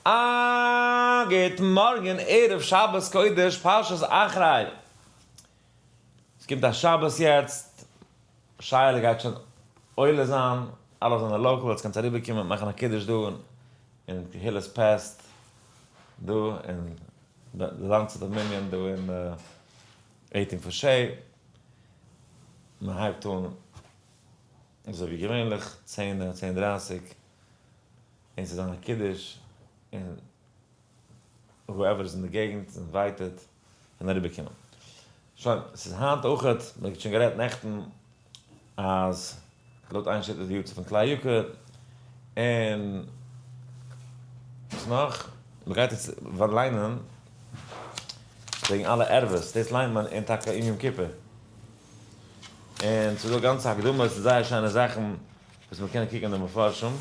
א גוט מארגן ערב שבת קודש פרשת אחרי. עס קומט א שבת יעצט, שייעלע גייט שוין עולה זיין, אלע זענען local, יעצט קענסט אריבער קומען מאכן א קידוש דא אין קהילת פעסט דא אין די לאנצוטער מנין דא אין eighteen Foshay, מען הייבט אן אזוי ווי געווענליך צען צען דרייסיג. און ס'איז זיין א קידוש, און whoever איז אין די געגנט איז invited און אריבערקומען. שוין, ס'איז היינט אויכעט, מען האט שוין גערעדט נעכטן אז לויט איין שיטה איז די יארצייט פון כלי יקר, און וואס נאך? מען גייט יעצט ליינען וועגן אלע ערבות, דאס ליינט מען אין טאקע אין יום כיפור, און ס'איז דא גאנצע הקדמות און זייער שיינע זאכן וואס מען קען קוקן אין די מפרשים,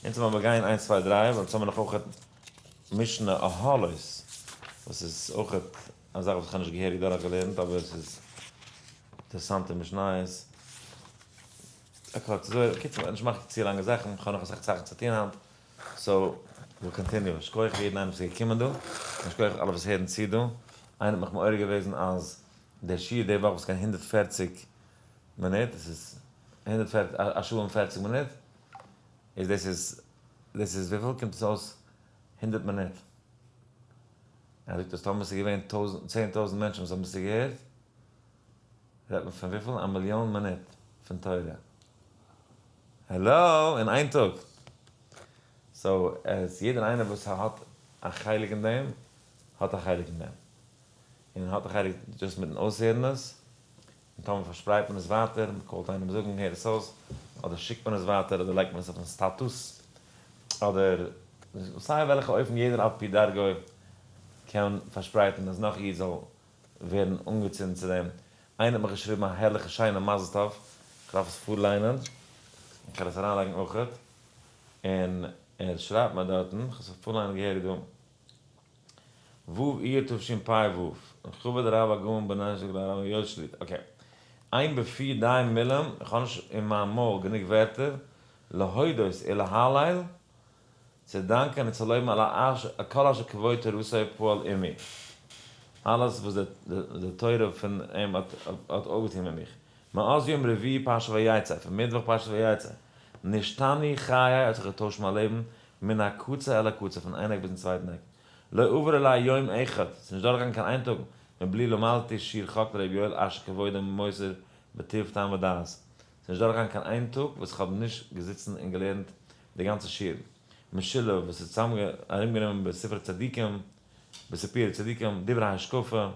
אונז וועלן מיר גיין איינס צוויי דריי, ווייל אונז האבן נאך אויך משנה אהלות, וואס איז אויך א זאך וואס איך האב נישט געהעריג דורך געלערנט, אבער עס איז אינטערעסאנטע משניות. א קורצע זוהר, בקיצור מ'וועט נישט מאכן צו לאנגע זאכן, איך האב נאך אסאך זאכן צו טון היינט, so we'll continue. שכוח פאר יעדן איינעם וואס איז געקומען דא, און שכוח אלע וואס הערן צו דא. איינער האט מיך מעורר געוועזן אז דער שיעור די וואך וואס קיין 140 מינוט, עס איז 140, א שעה און 40 מינוט, איז דאס איז, דאס איז וויפיל קומט עס אויס? 100 מינוט. ער זאגט אז טאמער עס איז געווען טויזנט, 10,000 מענטשן וואס האבן עס געהערט, רעדט מען פון וויפיל? א מיליאן מינוט פון תורה. העלא! אין איין טאג! so אז יעדער איינער וואס האט א חלק אין דעם, האט א חלק אין דעם. און האט א חלק just מיטן אויסהערן עס, און טאמער פארשפרייט מען עס ווייטער, מען call ט איינעם זאגן הער עס אויס, אדער שיקט מען עס ווייטער, אדער לייגט מען עס אויפן סטאטוס, אדער סיי וועלכע אופן יעדער על פי דרגו קען פארשפרייטן אז נאך איד זאל ווערן אנגעצינדן צו דעם. איינער האט מיך געשריבן א הערליכע שיינע מזל טוב, איך דארף עס פארליינען, איך וועל עס אריינלייגן אויכעט, און ער שרייבט מיר דארטן, איך וועל עס פארליינען געהעריג דא. ו' אייר תשפ ו, לכבוד הרב הגאון בנש ק הרב יואל שליט א, okay. אין בפי די מילים, איך האב נישט אין מיין מויל גענוג ווערטער, להודות ולהלל, צו דאנקען און צו לויבן על כל אשר כבוד תורתו פועל עמי, אלעס וואס די תורה פון אים האט אויפגעטון מיט מיך, מאז יום רביעי פרשת ויצא, פון מיטוואך פרשת ויצא, נשתנו חיי האט זיך געטוישט מיין לעבן, מן הקצה אל הקצה, פון איין עק ביזן צווייטן עק. לא עבר עלי יום אחד, ס'איז נישט דורכגעגאנגען קיין איין טאג, מבלי למדתי שיעור חק לר' יואל אשר כבודו מוסר בטוב טעם ודעת. ס'איז נישט דורכגעגאנגען קיין איין טאג וואס כ'האב נישט געזיצן און געלערנט די גאנצע שיעור משולב וואס איז ארומגענומען בספרי צדיקים, בסיפורי צדיקים, דברי השקפה,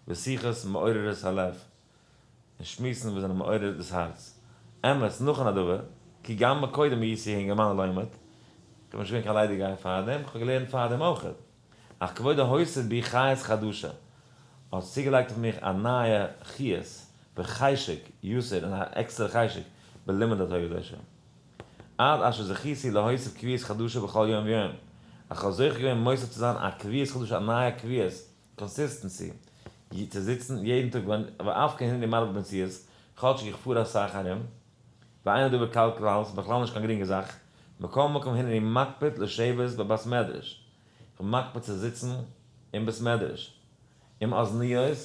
ושיחות מעוררות הלב. און שמועסן וואס זענען מעורר דאס הארץ. אמת, נכון הדבר, כי גם מקודם הייתי אינגערמאן לומד, איך בין נישט געווען קיין ליידיגייער פארדעם, איך האב געלערנט פארדעם אויך. אך כבודו הוסיף בי חיות חדשה, האט צוגעלייגט אויף מיך א נייע חיות וחשק יתר און א עקסטערע חשק בלימוד התורה הקדושה. עד אשר זכיתי להוסיף קביעות חדשה בכל יום ויום, אז כ'האב זוכה געווען מוסיף צו זיין א קביעות חדשה א נייע קביעות, consistency, צו זיצן יעדן טאג ואף כן הנני מרבה בנסיעות, כאטשיג איך פאר אסאך ארום, ואין הדבר קל כלל, ס'איז בכלל נישט קיין גרינגע זאך, מכל מקום הנני מקפיד לשבת בבית מדרש, איך בין מקפיד צו זיצן אין בית מדרש, עם אזניות,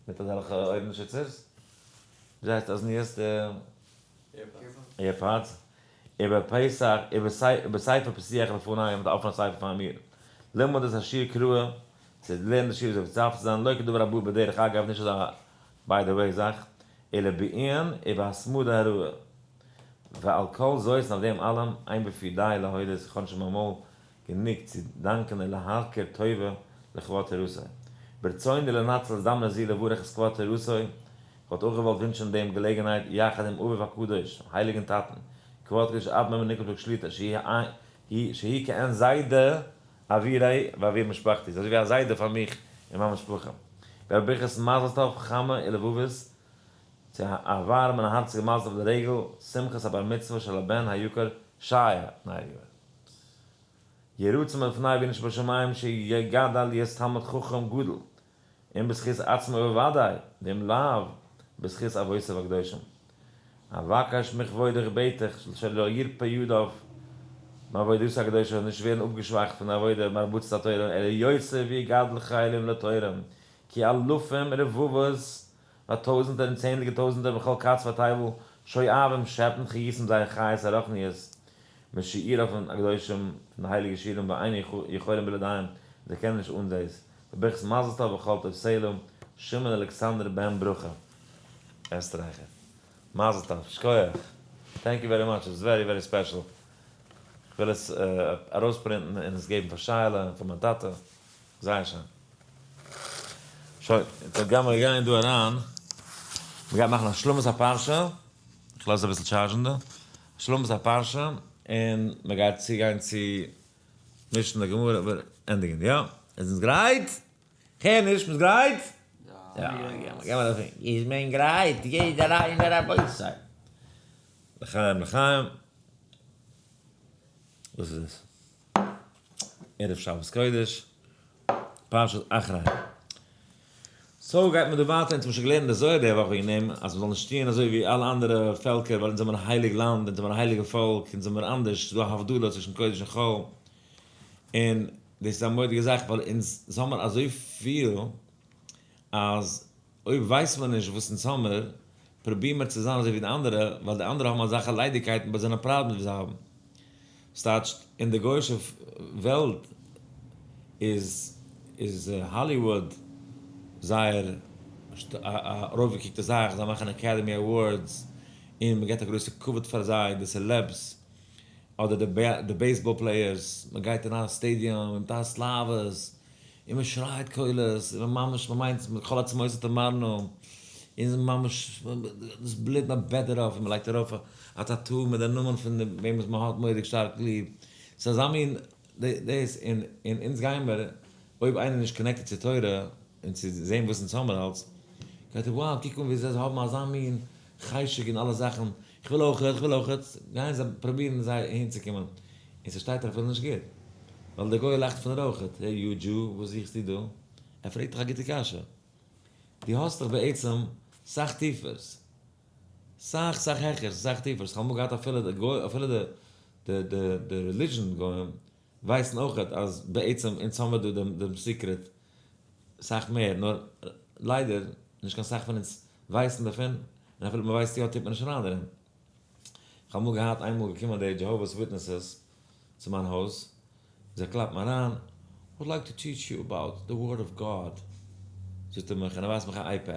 מיט אזעלכע אויערן שיצערס, וויאזוי הייסט אזניות די AirPods, איבער פסח, איבער ספר פתוח לפני, מיט א אפענע ספר פאר מיר, ללמוד את השיעור כראוי, צו לערנען די שיעור אזוי ווי עס דארף צו זיין, לא כדבר הבא בדרך אגב, נישט אזא by the way זאך, אלא בעיון ובהתמדה הראויה. ועל כל זאת און אויף דעם אלעם, אין בפי די להודות, איך האב נישט אין מיין מויל גענוג צו דאנקען און להכיר טובה לכבוד תורתו. ברצוני לנצל הזדמנות זו לברך את כבוד תורתו, איך וואלט אויך געוואלט ווינטשען דעם געלעגנהייט יחד עם אביו הקדוש, הייליגן טאטן, כבוד קדוש אדמור מניקלשבורג שליטא, שהי' כעין זיידע עבורי ועבור משפחתי, ס'איז אזוי ווי א זיידע פאר מיך און מיין משפחה. בברכת מזל טוב חמה ולבבית, צו א ווארעמע און הארציגע מזל טוב לרגל שמחת הבר מצוה של הבן היקר שייע נייער. יהי רצון מלפני אבינו שבשמים שיגדל להיות תלמיד חכם גדול, אם בזכות עצמו בוודאי, ואם לאו, בזכות אבותיו הקדושים. אבקש מכבודך בעט איך שלא ירפה ידיו. מעבודתו הקדושה, נישט ווערן אפגעשוואכט פון די עבודה מהרבצת התורה, אלא יוסיף ויגדל חילם לתורה, כי אלפים רבבות, ווייל טויזנטער און צענדליגער טויזנטער בכל קצווי תבל שואבים שעפן חיותם זייער חיות הרוחניות משיעוריו פון הקדושים פון די הייליגע שיעורים ואין יכולים בלעדיהם זיי קענען נישט אן דאס, בברכת מזל טוב וכל טוב סלה, שמעון אלכסנדר בן ברכה. עסטרייכער. מזל טוב. שכוח. Thank you very much. It's very very special. כ'וויל עס ארויספרינטן און עס געבן פאר שייעלע און פאר מיין טאטע. זייער שיין. שוין, יעצט גיימער גיין דא אריין. מ'גייט מאכן השלמת הפרשה. כ'לאז אביסל טשארזשן דא. השלמת הפרשה. און מ'גייט צוגיין צו משנה גמרא אבער ענדיגן. יא? איז אונז גרייט? כ'הער נישט, מ'איז גרייט? יא, יא, איז מען גרייט? יעדער איינער רבותי. לחיים לחיים. וואס איז עס? ערב שבת קודש, פרשת אחרי. So גייט מען דא ווייטער, אונז האבן שוין געלערנט די זוהר די וואך וועגן דעם, אז מ'זאל נישט טוען אזוי ווי אלע אנדערע פעלקער, ווייל אונז זעמיר א הייליג לאנד, אונז זעמיר א הייליגע פאלק, אונז זעמיר אנדערש, ס'איז דא א הבדלה צווישן קודש און חול, און דאס איז א מורא'דיגע זאך, ווייל אונז האמיר אזויפיל אז אויב ווייסט מען נישט וואס אונז האמיר, פרוביר מיר צו זיין אזוי ווי די אנדערע, ווייל די אנדערע האבן אזעלכע ליידיגקייטן but זענען proud מיט וואס זיי האבן. ס'טייטשט, אין די גוי'אישע וועלט איז איז האליוואד זייער א ארויפגעקוקטע זאך, זיי מאכן Academy Awards און מ'געט א גרויסע כבוד פאר זיי, די celebs, אדער די baseball players, מ'גייט אין א stadium מיט התלהבות, און מען שרייט קולות, און מען ממש, מען מיינט מיט כל עצמותיו תאמרנה, און ס'איז ממש, דאס בלוט מען בעט דערויף, און מען לייגט ארויף א tattoo מיט די נאמען פון וועם וואס מען האט מורא'דיג שטארק ליב, ס'איז אזא מין דאס, און אונז גיימער, אויב איינער איז נישט connected צו תורה, און צו זען וואס אונז האמער אלס, גייט ער wow קוק אן ווי זיי האבן אזא מין חשק אין אלע זאכן, איך וויל אויכעט, איך וויל אויכעט, גייען זיי פרובירן זיי אהינצוקומען, און ס'שטייט אפילו נישט גוט, ווייל דער גוי לאכט פון דיר אויכעט, hey you Jew, וואס זוכסטו דא? ער פרעגט דיך א גוטע קשיא, דו האסט דאך בעצם סאך טיפערס, סאך סאך העכערס, סאך טיפערס, כ'האב אמאל געהאט אפילו די גוי, אפילו די די די די religion גוים ווייסן אויכעט אז בעצם אונז האמיר דא דעם דעם secret סאך מער, נאר ליידער נישט קיין סאך פון אונז ווייסן דערפון, און אפילו מ'ווייסט יא טוט מען נישט אריין דערין. כ'האב אמאל געהאט איינמאל געקומען די Jehovah's Witnesses צו מיין הויז, זיי קלאפן אריין, would like to teach you about the word of God, זאגט ער מיך, און ער ווייזט מיך א iPad,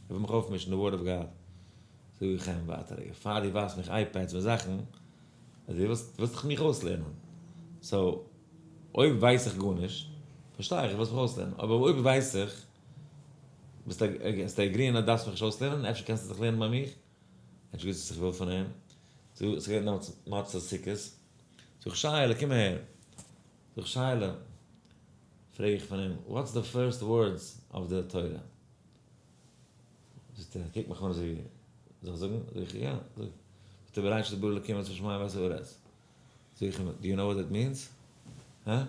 ער וויל מיך אויפמישן די word of God, זאג איך אים, ווארט א רגע, פאר דו ווייזט מיך iPads מיט זאכן, אז דו ווילסט ווילסט דאך מיך אויסלערנען, so אויב ווייס איך גארנישט, פארשטיי איך, דו ווילסט מיך אויסלערנען, אבער אויב ווייס איך, ביסטו agree ען אז דארפסט מיך נישט אויסלערנען, אפשר קענסטו זיך לערנען ביי מיך, האט נישט געוואוסט וואס איך וויל פון אים, זאג, ס'איז געווען דעמאלטס מוצאי סוכות, זאג איך שייעלע קום אהער, זאג איך שייעלע, פרעג איך פון אים, what's the first words of the תורה? זאגט ער, קוקט מיך אן אזוי ווי, זאל איך זאגן? זאג איך, יא, זאג. זאגט ער, בראשית ברא אלקים את השמים ואת הארץ. זאג איך אים, do you know what that means? הא?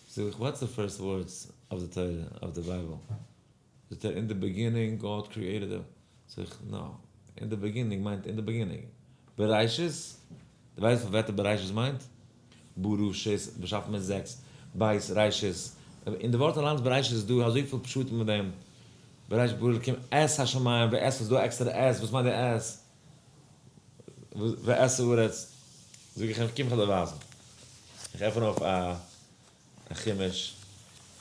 זאג איך, what's the first words of the תורה, of the Bible? זאגט ער, in the beginning God created the, זאג איך, no, in the beginning מיינט in the beginning. בראשית? דו ווייסט וואס ווערטער בראשית מיינט? בראשית, באשאפן מיט זעקס, בית, ראשית. אין די ווארט אליינס בראשית איז דא אזויפיל פשטים מיט דעם. בראשית ברא אלקים את השמים, ואת איז דא א עקסטערע את, וואס מיינט די את? ואת הארץ. זאג איך אים, קום איך וועל דיר ווייזן. איך עפן אויף א חומש,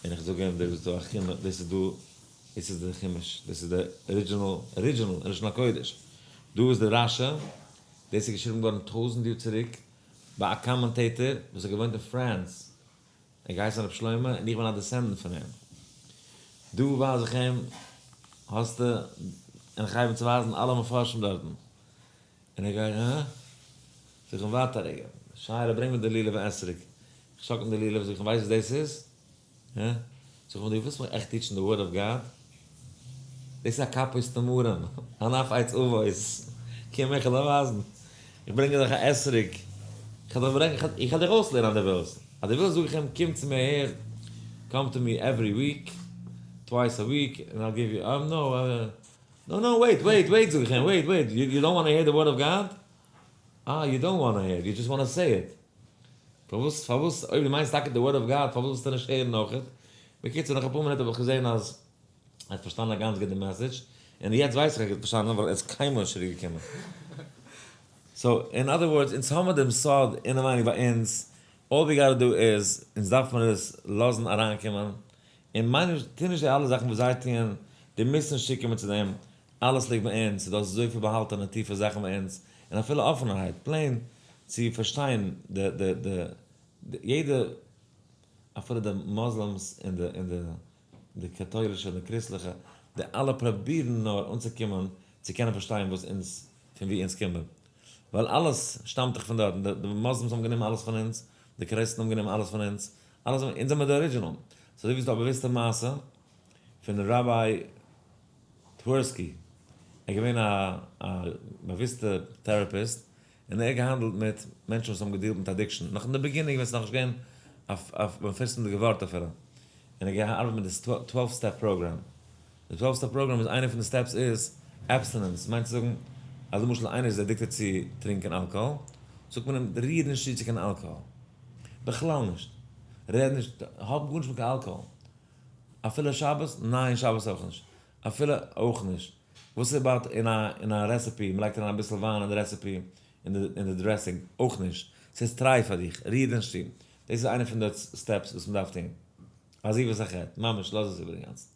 און איך זאג אים, דאס איז דא א חומש, דאס איז דא, דאס איז די חומש, דאס איז די original, original, לשון הקודש. דא איז די רש"י, דאס איז געשריבן געווארן 1000 יאר צוריק, ביי א commentator וואס האט געוואוינט אין France. ער האט געהייסן רבי שלמה, און איך בין א descendant פון אים. דא ווייז איך אים, האסטו, און איך הייב אים צו ווייזן אלע מפרשים דארטן. און ער גייט, הא? זאג איך אים, ווארט א רגע, שייעלע ברענג מיר די לולב און אתרוג. איך שאקל די לולב, זאג איך אים, ווייסט וואס דאס איז? הא? זאג איך אים, דו ווילסט מיך עכט teach ן די word of God? דאס איז א כפות תמרים, ענף עץ אבות, קום איך וועל דיר ווייזן, איך ברענג דיר דאך א אתרוג, איך וועל דיך ברענגען, איך וועל דיך אויסלערנען אז דו ווילסט, אז דו ווילסט זאג איך אים, קום צו מיר אהער, come to me every week, twice a week, and I'll give you, no, no no, wait, wait, wait, זאג איך אים, wait, wait, you don't wanna hear the word of God? אה, you don't wanna hear, you just wanna say it. פארוואס פארוואס אויב דו מיינסט טאקע די word of God פארוואס ווילסטו נישט הערן אויכעט? בקיצור נאך אפאר מינוט האב איך געזען אז ער האט פארשטאנען גאנץ גוט די message, און יעצט ווייס איך אז ער האט פארשטאנען ווייל ער איז קיינמאל נישט צוריק געקומען. so in other words אונז האמער דעם סוד אינעווייניג ביי אונז, all we gotta do איז אונז דארף מיר עס לאזן אריינקומען, און מיין נישט, טו נישט די אלע זאכן וואס זיי טוען, דו מוזט נישט צוקומען צו דעם, אלעס ליגט ביי אונז, ס'איז דא אזויפיל באהאלטענע טיפע זאכן ביי אונז, און אפילו אפענערהייט, plain צו פארשטיין די די די יעדע, אפילו די Muslims און די און די די קאטוילישע און די קריסטליכע, די אלע פראבירן נאר אנצוקומען צו קענען פארשטיין וואס אונז, פון וואו אונז קומען. ווייל אלעס שטאמט דאך פון דארטן, די Muslims האבן גענומען אלעס פון אונז, די קריסטן האבן גענומען אלעס פון אונז, אלעס האבן, אונז זעמיר די original. so אזוי ווי ס'איז דא א באוויסטע מעשה פון Rabbi טווערסקי, ער איז געווען א א באוויסטע therapist, און ער האט געהאנדלט מיט מענטשן וואס האבן געדילט מיט addiction, נאך אין די beginning ווען ס'איז נאכנישט געווען א מפורסמ'דיגע ווארט אפילו, און ער האט געארבעט מיט די twelve step program, די twelve step program איז איינע פון די steps איז abstinence, מיינט צו זאגן אז למשל איינער איז addicted צו טרינקען אלקאהאל, זאגט מען אים ריר נישט צו צו קיין אלקאהאל, בכלל נישט, רעד נישט, האב גארנישט מיט קיין אלקאהאל, אפילו שבת? ניין שבת אויך נישט, אפילו אויך נישט. וואס איז about אין א אין א recipe, מ'לייגט אריין אביסל וויין אין די recipe, אין די אין די dressing, אויך נישט. ס'איז טרייף פאר דיך, ריר נישט צו. דאס איז איינע פון די steps וואס מ'דארף טון. עזיבת החטא, ממש לאז עס איבער אינגאנצן.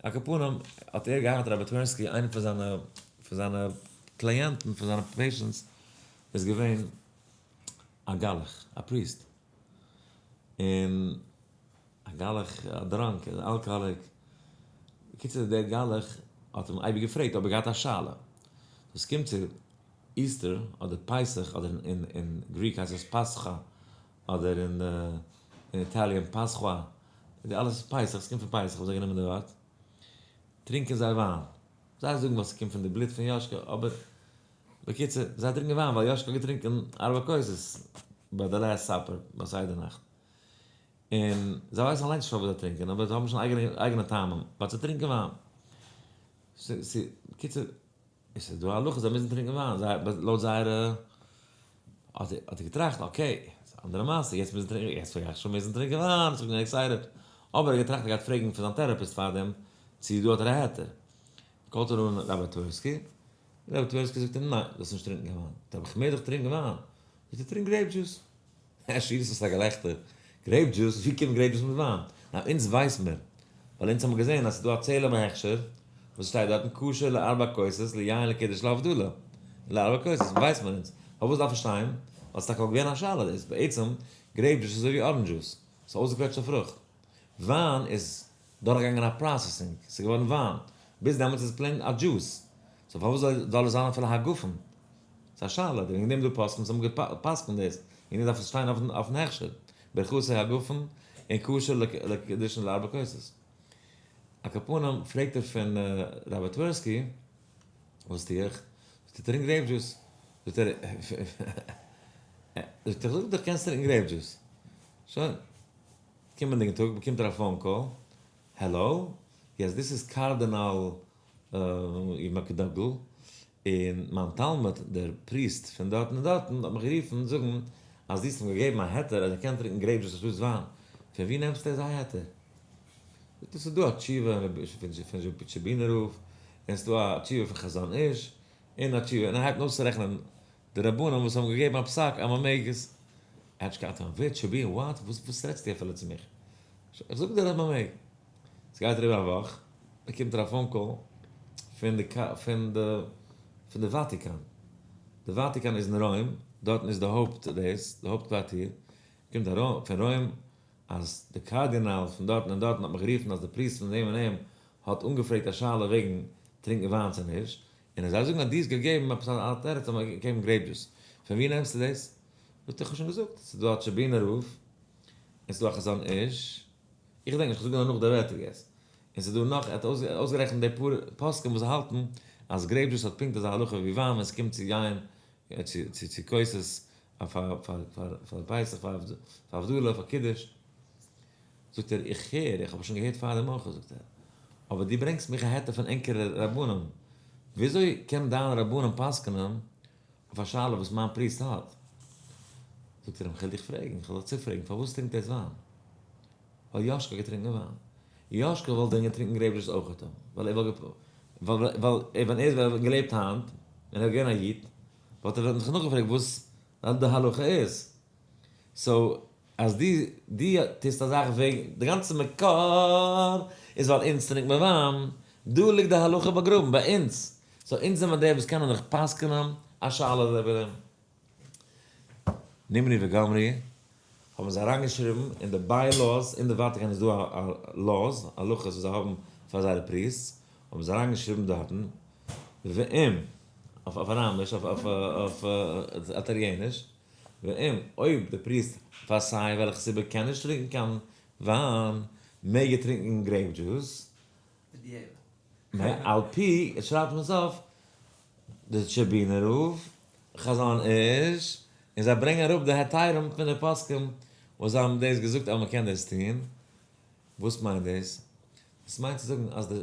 על כל פנים האט ער געהאט Rabbi טווערסקי, איינער פון זיינע פון זיינע קלייענטן, פון זיינע patients, איז געווען א גלח, א priest. און א גלח, א drunk, אן alcoholic. בקיצור דער גלח האט אים אייביג געפרעגט אויב ער געהאט א שאלה. דאס קומט צו Easter אדער פסח אדער אין אין Greek הייסט עס פסחא אדער אין אין Italian פסחא, די אלעס איז פסח, עס קומט פון פסח האבן זיי גענומען די ווארט. טרינקען זיי וויין. זיי זאגן ווייל ס'קומט פון די בלוט פון יאשקע אבער בקיצור זיי טרינקען וויין ווייל יאשקע האט געטרינקען ארבע כוסות ביי די last supper ביי סדר נאכט. און זיי ווייסן אליינס נישט פארוואס זיי טרינקען, אבער זיי האבן שוין אייגענע אייגענע טעמים, but זיי טרינקען וויין. בקיצור, עס איז דא א הלכה זיי מוזן טרינקען וויין, זיי לויט זייערע, האט ער האט ער געטראכט okay, ס'איז א אנדערע מעשה, יעצט מוזן טרינקען, יעצט גיי איך שוין מוזן טרינקען וויין, איך בין excited. אבער ער האט געטראכט ער גייט פרעגן פון זיין therapist פארדעם צו דא האט ער א היתר. call ט ער אן Rabbi טווערסקי, Rabbi טווערסקי זאגט אים ניין, זאלסט נישט טרינקען קיין וויין. זאגט ער אבער כ'מוז דאך טרינקען וויין. זאגט ער טרינק grape juice. אפשר איז עס א געלעכטער. grape juice? ווי קומט grape juice מיט וויין? נאר אונז ווייס מיר, ווייל אונז האבן געזען אז ס'איז דא א צלם הכשר וואס שטייט דארטן כשר לארבע כוסות ליין לקידוש להבדלה. לארבע כוסות, ווייסט מען אונז. פארוואס דארף עס שטיין? ווייל ס'איז טאקע געווען א שאלה דאס. בעצם, grape juice איז אזוי ווי orange juice. ס'איז אויסגעקוועטשטע פרוכט. וויין איז דורכגעגאנגען א processing, ס'איז געווארן וויין. ביז דעמאלטס איז עס plain א juice. so פארוואס זאל עס זיין אפילו הגפן? ס'איז א שאלה, וועגן דעם דא פוסקים וואס האבן גע'פסק'נט דאס, וועגן דעם דארף עס שטיין אויפן הכשר, ברכתו הגפן און כשר לקידושין לארבע כוסות. על כל פנים פרעגט ער פון Rabbi טווערסקי, וואס טו איך? זאגט ער טרינק grape juice. זאגט ער, זאגט ער, איך זאג דיך קענסט טרינקן grape juice. שוין. קומענדיגן טאג באקומט ער א phone call, hello, yes this is Cardinal מקדאגל, און מיין תלמיד דער priest פון דארטן און דארטן האט מיך גערופן זאגן אז דו האסט אים געגעבן א היתר אז ער קען טרינקן grape juice אנשטאטס וויין, פון ווי נעמסטו אזא היתר? זאגט ער ס'איז דא א תשובה פון טשעבינער רב, און ס'איז דא א תשובה פון חזון איש, און א תשובה, און ער הייבט אן אויסצורעכענען די רבנים וואס האבן געגעבן א פסק אז מען מעג עס, ער האט נישט געהאט קיין ווער טשעבין what וואס וואס רעדסטו אפילו צו מיך, איך זאג דיר אז מען מעג. ס'גייט אריבער א וואך, באקומט ער א phone call פון די פון די פון די וואטיקאן, די וואטיקאן איז אין רוים, דארטן איז די הויפט דאס, די הויפט קווארטיר, קומט א פון רוים אז די קארדינאל פון דארטן און דארטן האט מיך גערופן אז די priest פון דעם און דעם האט אנגעפרעגט א שאלה וועגן טרינקן וויין צו נישט, און זיי זאגן אז דו האסט געגעבן עפעס א תירוץ אז מען קען געבן grape juice, פון ווי נעמסטו דאס? זאגט ער איך האב שוין געזאגט, ס'איז דא א טשעבינער רב, און ס'איז דא א חזון איש, איך געדענק נישט, איך זאג נאר נאך די ווערטער יעצט, און ס'איז דא נאך, ער האט אויסגערעכנט די פאר פוסקים וואס האלטן אז grape juice האט פונקט אזא הלכה ווי וויין ווען ס'קומט צו גיין צו כוסות פאר פסח, פאר הבדלה, פאר קידוש. זאגט ער, איך הער, איך האב שוין געהערט פאר דעם אויך, זאגט ער, אבער דו ברענגסט מיך א היתר פון ענקערע רבנים, וויאזוי קען דיין רבנים פסק'נען אויף א שאלה וואס מיין priest האט? זאגט ער אים, כ'וועל דיך פרעגן, כ'וועל דיך צופרעגן, פארוואס טרינקט עטס וויין? ווייל יאשקע האט געטרינקען וויין. יאשקע וואלט ווען געטרינקען grape juice אויכעט, ווייל ער וואלט ווייל ווען ער וואלט געלעבט היינט, און ער וואלט געווען א איד, וואלט ער זיך נאכגעפרעגט וואס די הלכה איז. so, אז דו דו טוסט א זאך וועגן, די גאנצע מקור איז ווייל אונז טרינקט מען וויין, דא ליגט די הלכה באגראבן, ביי אונז. so אונז זעמער די וואס קענען זיך פסק'נען א שאלה איבער דעם. נמני וגמרי האבן זיי אריינגעשריבן אין די bylaws, אין די וואטיקאן איז דא א laws, הלכות וואס זיי האבן פאר זייערע priests, האבן זיי אריינגעשריבן דארטן, ואם, אויף אראמיש, אויף איטאליעניש, ואם, אויב די priest פאר סיי וועלכע סיבה קען נישט טרינקען קיין וויין, מעג ער טרינקען grape juice. על פי, עס שרייבט מען עס אויף, די טשעבינער רב, חזון איש, און זיי ברענגען אראפ די היתרים פון די פוסקים וואס זיי האבן דאס געזאגט אז מען קען דאס טון. וואס מיינט דאס? דאס מיינט צו זאגן אז די,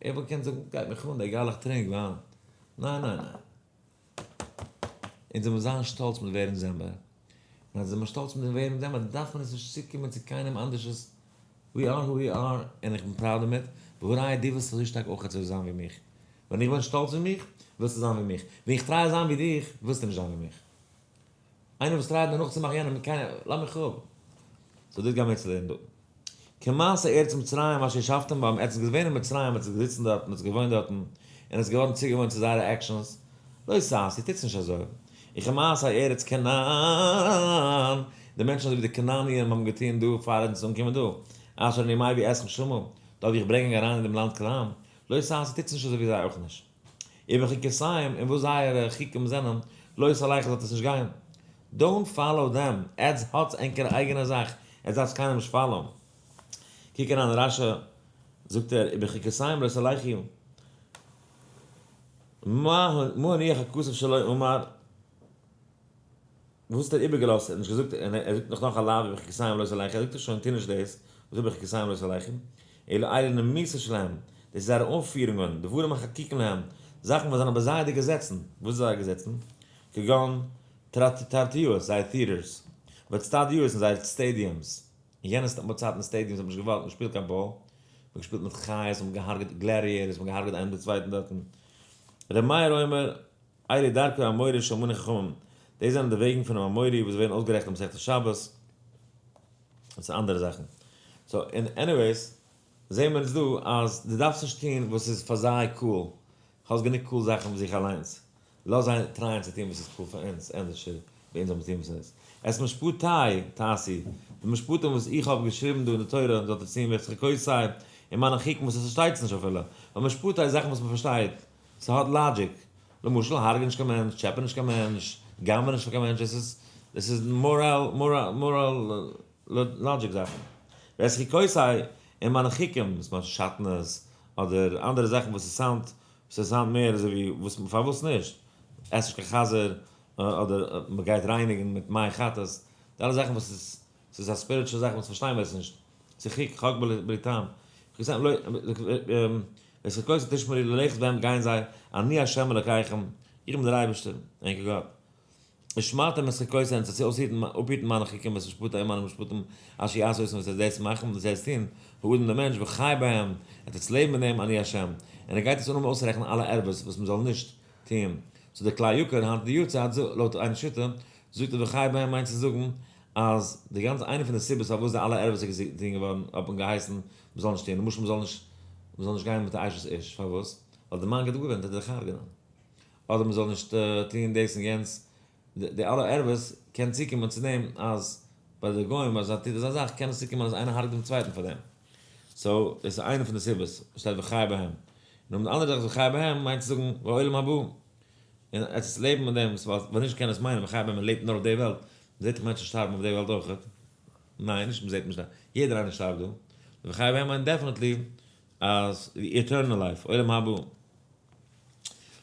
ער וואלט געקענט זאגן, גייט מיך אן, דער גלח טרינקט וויין. ניין ניין ניין. אונז זאל מען זיין שטאלץ מיט ווער אונז זעמער. און אז זעמער שטאלץ מיט ווער אונז זעמער, דארף מען עס נישט צוקומען צו קיינעם אנדערש'ס. We are who we are, און איך בין proud דערמיט. והא ראיה, דו ווילסט אזוי שטארק אויך אזוי זיין ווי מיך. ווען איך בין שטאלץ ווי מיך, ווילסטו זיין ווי מיך. ווען איך try זיין ווי דיך, ווילסטו נישט זיין ווי מיך. איינער וואס try ט נאר נאכצומאכן יענעם, קיינער, לאז מיך אפ. so דאס גיימיר יעצט לערנען דא. כמעשה ארץ מצרים אשר ישבתם בם, עטס געווען אין מצרים, עטס געזיצן דארטן, עטס געוואוינט דארטן, און עטס געווארן צוגעוואוינט צו זייערע actions, לא תעשו, טוטס נישט אזוי. וכמעשה ארץ כנען, די מענטשן אזוי ווי די כנעניים האבן געטון דא פאר אונז אנקומען דא, אשר אני מביא אתכם שמה, דארט ווי איך ברענג ענק אריין אין דעם לאנד כנען, לא תעשו, טוטס נישט אזוי ווי זיי אויך נישט. ובחוקותיהם, און וואס זייערע חוקים זענען, לא תלכו זאלט עס נישט גיין. Don't follow them, עטס האטס ענקער אייגענע זאך, עטס דארפטס קיינעם נישט follow ען. קוק אריין אין רשי, זאגט ער, ובחוקותיהם לא תלכו, מה הניח הכתוב שלא אמר, וואס האט ער איבערגעלאזט, ער האט נישט געזאגט, און ער זאגט נאך נאך א לאו ובחוקותיהם לא תלכו, ער זאגט עס שוין, טו נישט דאס, וואס איז ובחוקותיהם לא תלכו, אלא אלה נימוסין שלהם, דאס איז זייערע אנפירונגען, דברים החקוקים להם, זאכן וואס זענען ביי זיי די געזעצן, וואס איז זייער געזעצן? כגון תרטיאות, זייער theaters, ואצטדיאות און זייער stadiums, אין יענע צייטן stadiums האט מען נישט געוואלט מען שפילט קיין באל, מען האט געשפילט מיט חיות, מען האט געהארגעט gladiators, מען האט געהארגעט איינעם די צווייטן דארטן. ר' מאיר אומר, אלו דרכי האמורי שמנו חכמים, דאס זענען די וועגן פונעם אמורי וואס ווערן אויסגערעכנט אין מסכת שבת, און ס'איז אנדערע זאכן. so אין anyways, זעהן מיר אונז דא אז דו דארפסט נישט טון וואס איז פאר זיי cool, האסט גענוג cool זאכן פאר זיך אליינס, לאז זיי try ען צו טון וואס איז cool פאר אונז, ענדערשער ווי אונז זאלן טון וואס איז. את משפטי תעשו, די משפטים וואס איך האב געשריבן דא אין די תורה זאלט איר טון, ואת חוקותי און מיינע חוקים וואס עס פארשטייט נישט אפילו, ווייל משפטי איז זאכן וואס מען פארשטייט, ס'האט logic, למשל הרג'ע נישט קיין מענטש, טשעפע נישט קיין מענטש, גנב'ע נישט פון קיין מענטש, עס איז עס איז moral moral logic זאכן. ואת חוקותי און מיינע חוקים, וואס מיינט שעטנז, אדער אנדערע זאכן וואס עס sound ט וואס עס sound מער אזוי ווי וואס פארוואס נישט, עס נישט קיין חזיר, אדער מען גייט רייניגן מיט מי חטאת, די אלע זאכן וואס איז ס'איז א spiritual זאך וואס פארשטיין מיר עס נישט, ס'איז חוק חוק בלי טעם, ואת חוקותי תשמרו ללכת בהם גייען זיי, אני ה' אלקיכם, איך בין דער אייבערשטער, ענקער גאט. ושמרתם את חוקותי און צו אויסהיטן אפהיטן מיינע חוקים ואת משפטי און מיינע משפטים אשר יעשו אותם וואס ער דאס מאכן וואס ער טון, האדם דער מענטש וחי בהם, ער טוט לעבן מיט דעם אני ה'. און ער גייט עס אנהויבן אויסרעכענען אלע ערבות וואס מען זאל נישט טון. so דער כלי יקר היינט די יארצייט לויט איין שיטה זאגט ער וחי בהם מיינט צו זאגן אז די גאנצע איינע פון די סיבות פארוואס די אלע ערבות איז געטון געווארן האט מען געהייסן מען זאל נישט טון, למשל מען זאל נישט מען זאל נישט גיין מיט א אשת איש, פארוואס? ווייל די מאן גייט אפגעווענדט וועט ער דיך הרג'נען. אדער מען זאל נישט טון דאס און יענץ, די אלע ערבות קען צוקומען צו דעם אז ביי די גוים אז א טוט אזא זאך קען עס צוקומען אז איינער הרג'ט דעם צווייטן פאר דעם, so דאס איז איינע פון די סיבות וואס שטייט וחי בהם, און אויף די אנדערע זאך וחי בהם מיינט צו זאגן בעולם הבא, און עס איז לעבן מיט דעם, ווייל נישט קען עס מיינען וחי בהם מען לעבט נאר אויף די וועלט, מען זעט דאך מענטשן שטארבן אויף די וועלט אויכעט, ניין נישט מען זעט נישט, יעדער איינער שטארבט דא, וחי בהם מיינט definitely אז eternal life, עולם הבא.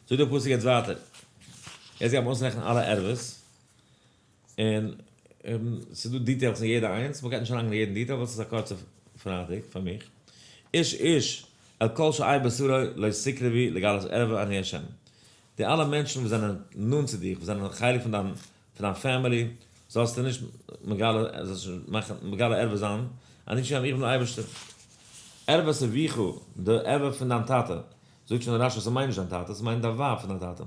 זאגט דער פסוק יעצט ווייטער, יעצט גייט מען אויסרעכענען אלע ערבות, און ס'איז דא details אין יעדע איינס, מ'גייט נישט אריינגיין אין יעדן detail ווייל ס'איז א קורצע פרייטאג פאר מיך. איש איש אל כל שאר בשרו לא תקרבו לגלות ערווה אני ה'. די אלע מענטשן וואס זענען נאנט צו דיך, וואס זענען חלק פון דיין פון דיין family. זאלסטו נישט מגלה, זאלסט נישט מאכן מגלה ערווה זיין, אני השם, איך בין דער אייבערשטער. ערות אביך, די ערווה פון דיין טאטע, זאגט שוין רש"י ס'מיינט נישט דיין טאטע, ס'מיינט די ווייב פון דיין טאטע,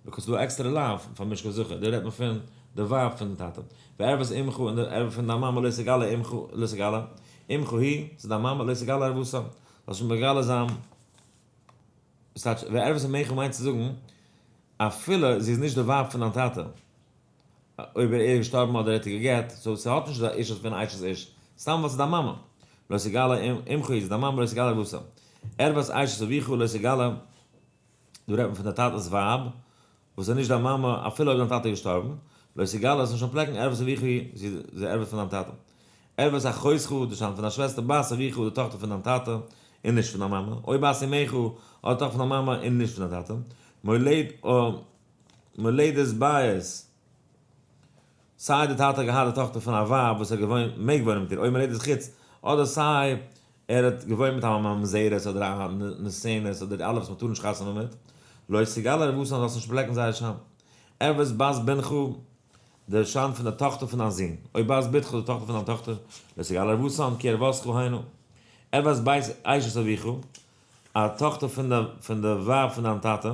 because ס'דא עקסטערע לאו פאר משכב זכר, דא רעדט מען פון די ווייב פון די טאטע. וערות אמך, און די ערווה פון דיין מאמע, לא תגלה אמך, לא תגלה, אמך היא, ס'איז דיין מאמע, לא תגלה ערותה, זאלסט נישט מגלה זיין, ס'טייטש, וערות אמך מיינט צו זאגן, אפילו זי איז נישט די ווייב פון דיין טאטע, אויב ער איז געשטארבן אדער ער האט איר גע'גט, so ס'האט נישט די אישות פון אשת איש, סתם ווייל ס'איז דיין מאמע. לא תגלה אמך היא, ס'איז דיין מאמע, לא תגלה ערותה. ערות אשת אביך, לא תגלה, דא רעדט מען פון די טאטע'ס ווייב, וואס איז נישט דיין מאמע, אפילו אויב דיין טאטע איז געשטארבן, לא תגלה, זאלסט נישט אנטפלעקן, ערות אביך היא, זי איז די ערווה פון דיין טאטע. ערות אחותך, די שאנד פון דיין שוועסטער, בת אביך, די טאכטער פון דיין טאטע, און נישט פון דיין מאמע, או בת אמך, אדער טאכטער פון דיין מאמע, און נישט פון דיין טאטע. מולד, מולדת בית, סיי די טאטע האט געהאט די טאכטער פון א ווייב וואס ער געוואוינט, מעג וואוינען מיט איר, או מולדת חוץ, אדער סיי ער האט געוואוינט מיט א ממזרת אדער א נתינת אדער די אלע וואס מען טאר נישט חתונה מיט, לא תגלה ערותם, זאלסט נישט אנטפלעקן זייער שאנד. ערות בת בנך, די שאנד פון די טאכטער פון דיין זון, או בת בתך, די טאכטער פון דיין טאכטער, לא תגלה ערותם, כי ערותך הנה. ערות בית אשת אביך, א טאכטער פון די פון די ווייב פון דיין טאטע,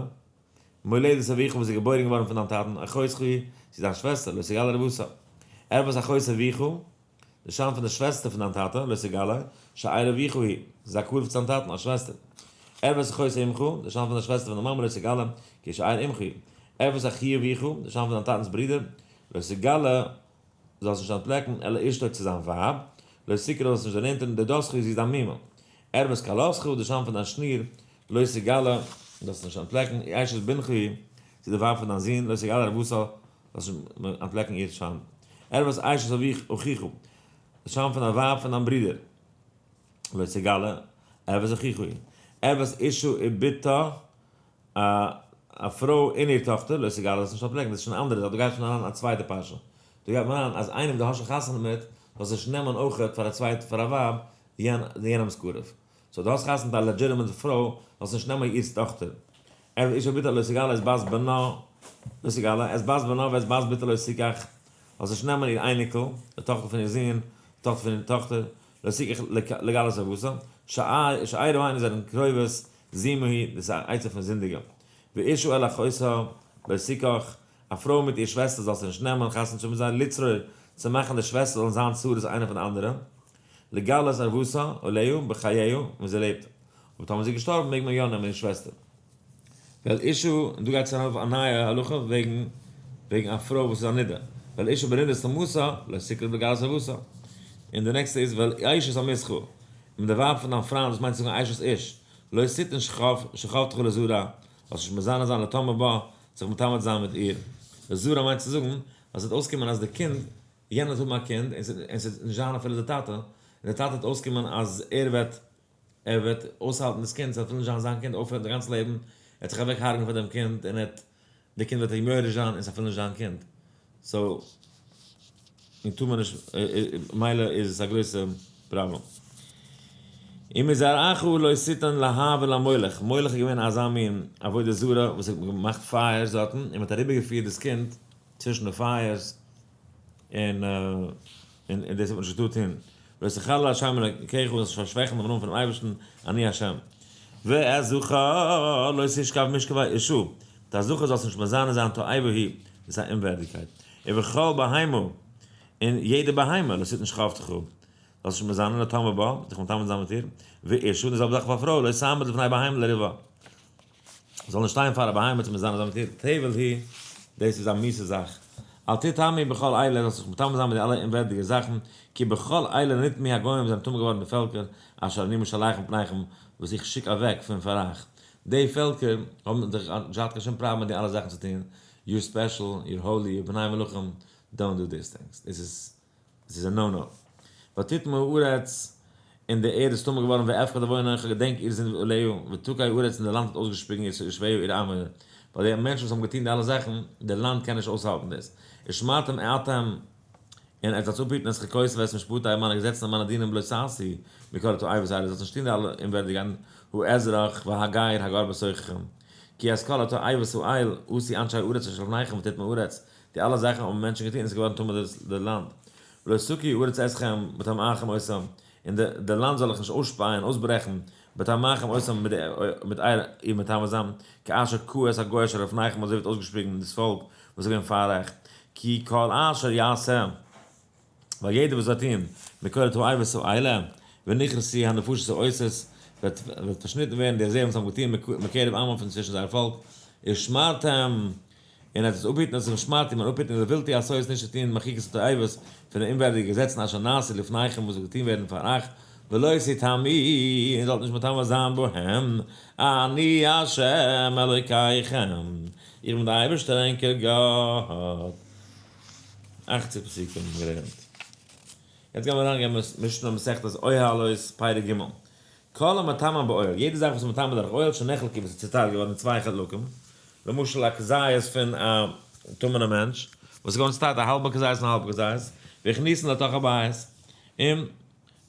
מולדת אביך וואס איז געבוירן געווארן פון דיין טאטן, אחותך היא, זי איז דיין שוועסטער, לא תגלה ערותה. ערות אחות אביך, די שאנד פון די שוועסטער פון דיין טאטע, לא תגלה, שאר אביך היא, זי איז א קרוב צו דיין טאטן, א שוועסטער. ערות אחות אמך, די שאנד פון די שוועסטער פון די מאמע, לא תגלה, כי שאר אמך היא. ערות אחי אביך, די שאנד פון דיין טאטנ'ס ברודער, לא תגלה, זאלסט נישט אנטפלעקן, אל אשתו צו זיין ווייב, לא תקרב, זאלסט נישט דערנענטערן, דודתך היא, זי איז דיין מומע. ערות כלתך, די שאנד פון דיין שניר, לא תגלה, זאלסט נישט אנטפלעקן, אשת בנך היא, זי איז די ווייב פון דיין זון, לא תגלה ערותה, זאלסט נישט אנטפלעקן איר שאנד. ערות אשת אביך אחיך, די שאנד פון די ווייב פון דיין ברודער, לא תגלה, ערות אחיך היא. ערות אשה ובתה, א פרוי און איר טאכטער, לא תגלה, זאלסט נישט אנטפלעקן, דאס איז שוין א אנדערע זאך, דא גייט שוין אריין א צווייטע פרשה. דא גייט מען אריין אז איינעם דו האסט שוין חתונה מיט, זאלסט נישט נעמען אויכעט פאר א צווייטע, פאר א ווייב, יענעמ'ס קרוב. so דו האסט חתונה מיט א legitimate פרוי, זאלסט נישט נעמען איר טאכטער. ערות אשה ובתה לא תגלה את בת בנה, לא תגלה, את בת בנה ואת בת בתה לא תקח, זאלסט נישט נעמען איר אייניקל, די טאכטער פון איר זון, די טאכטער פון איר טאכטער, לא תקח לגלות ערותה, שארה הנה זענען קרובות, זימה היא, דאס איז א עצה פון זינדיגע. ואשה אל אחותה לא תקח, א פרוי מיט איר שוועסטער זאלסטו נישט נעמען, חתונה צו האבן מיט זיי, לצרור, צו מאכן די שוועסטער זאלן זיין צרות איינע פון די אנדערע, לגלות ערותה עליה בחייה, ווען זי לעבט. אבער טאמער זי איז געשטארבן מעג מען יא נעמען איר שוועסטער. ואל אשה, און דא גייט עס ארויף א נייע הלכה וועגן וועגן א פרוי וואס איז א נידה. ואל אשה בנדת טומאתה, לא תקרב לגלות ערותה. און די נעקסטע איז ואל אשת עמיתך, און די ווייב פון דיין פריינד, דאס מיינט צו זאגן אשת איש, לא תתן שכבתך לזרע, זאלסט נישט מזנה זיין לטמא בה, זיך מטמא זיין מיט איר. לזרע מיינט צו זאגן אז עס וועט אויסקומען אז די קינד, יענער וועט האבן א קינד, און ס'וועט נישט זיין אפילו די טאטע, און די טאטע וועט אויסקומען אז ער וועט ער וועט אויסהאלטן דאס קינד, ס'וועט אפילו נישט זיין זיין קינד, אויפהערן די גאנצע לעבן, ער וועט זיך אוועק הרג'ן פאר דעם קינד, און ער וועט, די קינד וועט אים יורש זיין, און ס'איז אפילו נישט זיין קינד. so, און טאר מען נישט, מילא איז עס א גרויסע פראבלעם. ומזרעך לא תתן להעביר למולך, מולך איז געווען אזא מין עבודה זרה וואס האט געמאכט פייערס דארטן, און מען האט אריבערגעפירט דאס קינד צווישן די פייערס, און און דאס האט מען נישט געטארט טון. לא תחלל השם אלקיך, זאלסט נישט פארשוועכן דעם נאמען פונעם אייבערשטן, אני השם. ואת זכר לא תשכב משכבי אשה, מיט א זכר זאלסטו נישט מזנה זיין תועבה היא, דאס איז א אומווערדיגקייט. ובכל בהמה, און יעדע בהמה, לא תתן שכבתך, זאלסט נישט מזנה לטמא בה, זיך מטמא זיין מיט איר, ואשה, און די זעלבע זאך פאר א פרוי, לא תעמוד לפני בהמה לריבה, זאל נישט שטיין פאר א בהמה צו מזנה זיין מיט איר, תבל היא, דאס איז א מיאוסע זאך. אל תטמאי בכל אלה, זאלסט זיך מטמא זיין מיט די אלע אומווערדיגע זאכן, כי בכל אלה נטמאו הגוים, זענען טמא געווארן די פעלקער, אשר אני משלח מפניכם, וואס איך שיק אוועק פון פאר אייך. די פעלקער האבן זיך נישט געהאט קיין שום פראבלעם מיט די אלע זאכן צו טון, you're special, you're holy, you're בני מלכים, don't do these things, דאס איז עס איז א no no. ותטמא הארץ, און די ערד איז טמא געווארן, ואפקוד עוונה, איך האב געדענקט איר זינד עליה, ותקא הארץ, און די לאנד האט אויסגעשפיגן איר יושביה איר איינוואוינער. ווייל די מענטשן וואס האבן געטון די אלע זאכן, די לאנד קען נישט אויסהאלטן דאס. ושמרתם אתם, און עטס זאלטס אפהיטן את חוקותי ואת משפטי, מיינע געזעצן און מיינע דינים לא תעשו מכל התועבות האלה, זאלטס נישט טון די אלע אומווערדיגקייטן, האזרח והגר הגר בתוככם. כי את כל התועבות האל עשו אנשי הארץ אשר לפניכם ותטמא הארץ. די אלע זאכן האבן מענטשן געטון און עס איז געווארן טמא די לאנד. ולא תקיא הארץ אתכם בטמאכם אותם, און די לאנד זאל איך נישט אויסשפייען, אויסברעכן, בטמאכם אותם מיט אייער איר מטמא זיין, כאשר קאה את הגוי אשר לפניכם אזוי ווערט אויסגעשפיגן דאס פאלק וואס איז געווען פאר אייך, כי כל אשר יעשה, ווייל יעדער וואס וועט טון, מכל התועבות האלה, ונכרתו הנפשות העושות, וועט פארשניטן ווערן די זעלבע וואס האבן געטון מקרב עמם פון צווישן זייער פאלק, ושמרתם, און עטס אפהיטן עס ושמרתם און אפהיטן לבלתי עשות נישט צו טון מחיקת התועבות פון די אומווערדיגע געזעצן אשר נעשו לפניכם וואס וועט געטון ווערן פאר אייך, ולא תטמאו און זאלט נישט מטמא זיין בהם, אני ה' אלוקיכם, איך בין דער אייבערשטער ענקער גאט. אכציג פסוקים געלערנט. יעצט גיימיר אריין גיין משנה מסכת אוהלות פרק ג'. כל המטמא באוהל, יעדע זאך וואס איז מטמא דורך אוהל שנחלקו וואס איז צוטיילט געווארן אין צוויי חלקים, למשל א כזית פון א טמא'נע מענטש, וואס איז געווארן צוטיילט א האלבע כזית און א האלבע כזית, והכניסן לתוך הבית, און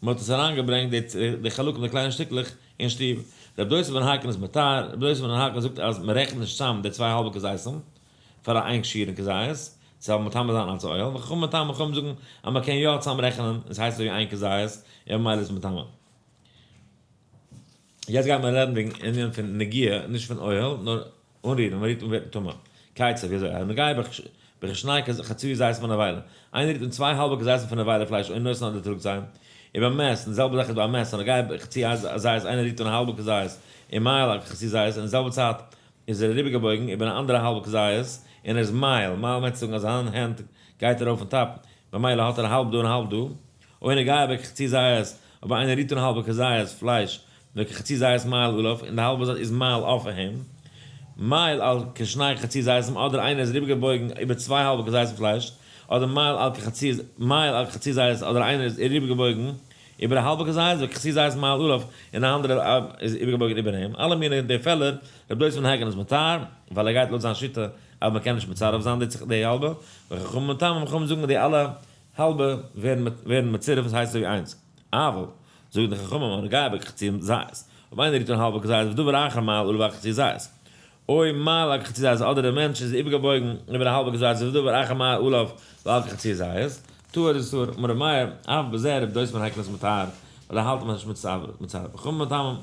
מען האט עס אריינגעברענגט די חלקים די קליינע שטיקלעך אין שטוב. רבי דוסא בן הרכין איז מטהר, רבי דוסא בן הרכין זאגט אז מען רעכנט נישט צאם די צוויי האלבע כזיתים פאר א איין כשיר'ן כזית, ס'זאל מטמא זיין אלס אוהל, וחכמים מטמאים חכמים זאגן אז מען קען יא צאמרעכענען און ס'הייסט אזוי ווי איין כזית און ממילא איז מטמא. יעצט גייט מען רעדן וועגן ענין פון נגיעה, נישט פון אוהל, נאר אנרירן, ווען מ'רירט אן ווערט מען טמא. כיצד, ווי אזוי? הנוגע בכשני חצאי זית מן נבילה, איינער רירט אן צוויי האלבע כזיתים פון נבילה פלייש או נותן אדער טראגט זיי, ובמת, און די זעלבע זאך איז ביי א מת, הנוגע בחצי זית, איינער רירט אן א האלבע כזית, ומעל על כחצי זית, און די זעלבע צייט איז ער אריבערגעבויגן איבער אן אנדערע האלבע כזית, און ער איז מעיל, מעיל מיינט צו זאגן אז זיין הענט גייט ארויף און top, במילא האט ער האלב דא און האלב דא, או נוגע בכחצי זית, אויב איינער רירט אן האלבע כזית פלייש, וכחצי זית מעיל עליו, און די האלבע זייט איז מעיל אויף איהם, מעיל על כשני חצי זיתים, אדער איינער איז אריבערגעבויגן איבער צוויי האלבע כזיתים פלייש, אדער מעיל על כחצי מעיל על כחצי זית, אדער איינער איז אריבערגעבויגן איבער א האלבע כזית, וכחצי זית מעיל עליו, און א אנדערע איז איבערגעבויגן איבער אים. אלע מיני די פעלער, רבי דוסא בן הרכין איז מטהר, ווייל ער גייט לויט זיין שיטה אז מען קען נישט מצרף זיין די האלבע, וחכמים מטמאים, חכמים זאגן אז די אלע האלבע ווערן מצורף און ס'הייסט אזוי ווי איינס. אבל, זאגן די חכמים, הנוגע בכחצי זית, אויב איינער רירט אן האלבע כזית ודבר אחר מעיל עליו על חצי זית, או מעיל על כחצי זית אדער דער מענטש איז איבערגעבויגן איבער א האלבע כזית ודבר אחר מעיל עליו ועל כחצי זית, טהור איז טהור, אמר רבי מאיר, אף בזה רבי דוסא בן הרכין איז מטהר, ווייל ער האלט אז מ'איז נישט מצרף. וחכמים מטמאים.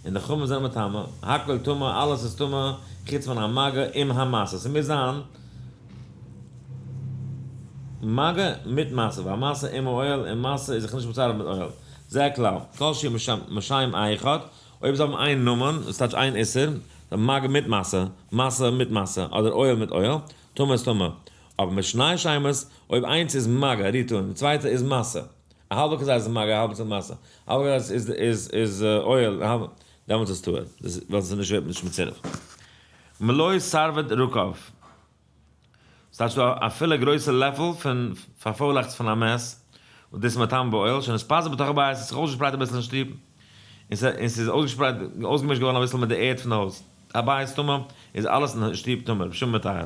און די חכמים זענען מטמא, הכל טמא, אלעס איז טמא, חוץ מן המגע עם המשא, ס'מוז זיין מגע מיט משא, והמשא עם האוהל, און משא איז זיך נישט מצרף מיט אוהל, זה הכלל, כל שהוא משם אחד, אויב זיי האבן איין נאמען, דאס טייטש איין איסור, מגע מיט משא, משא מיט משא, אדער אוהל מיט אוהל, טמא איז טמא, אבער משני שמות, אויב איינס איז מגע, רירט אן, די צווייטע איז משא. א האלבע כזית איז מגע, א האלבע איז משא. א האלבע כזית איז איז איז אוהל, א האלבע, דעמאלטס איז טהור. דאס ווייל עס איז נישט ווערט נישט מצורף. מלא סרווד רקב. ס'טייטש דא א פולע גרויסע לעפל פון פארפוילעכטס פון א מת, וואס דאס איז מטמא באוהל, שנתפזר בתוך הבית, ס'האט זיך אויסגעשפרייט אביסל אין שטוב, און ס'איז אויסגעשפרייט, אויסגעמישט געווארן אביסל מיט די ערד פון די הויז. הבית טמא, איז אלעס אין שטוב טמא, רבי שמעון מטהר.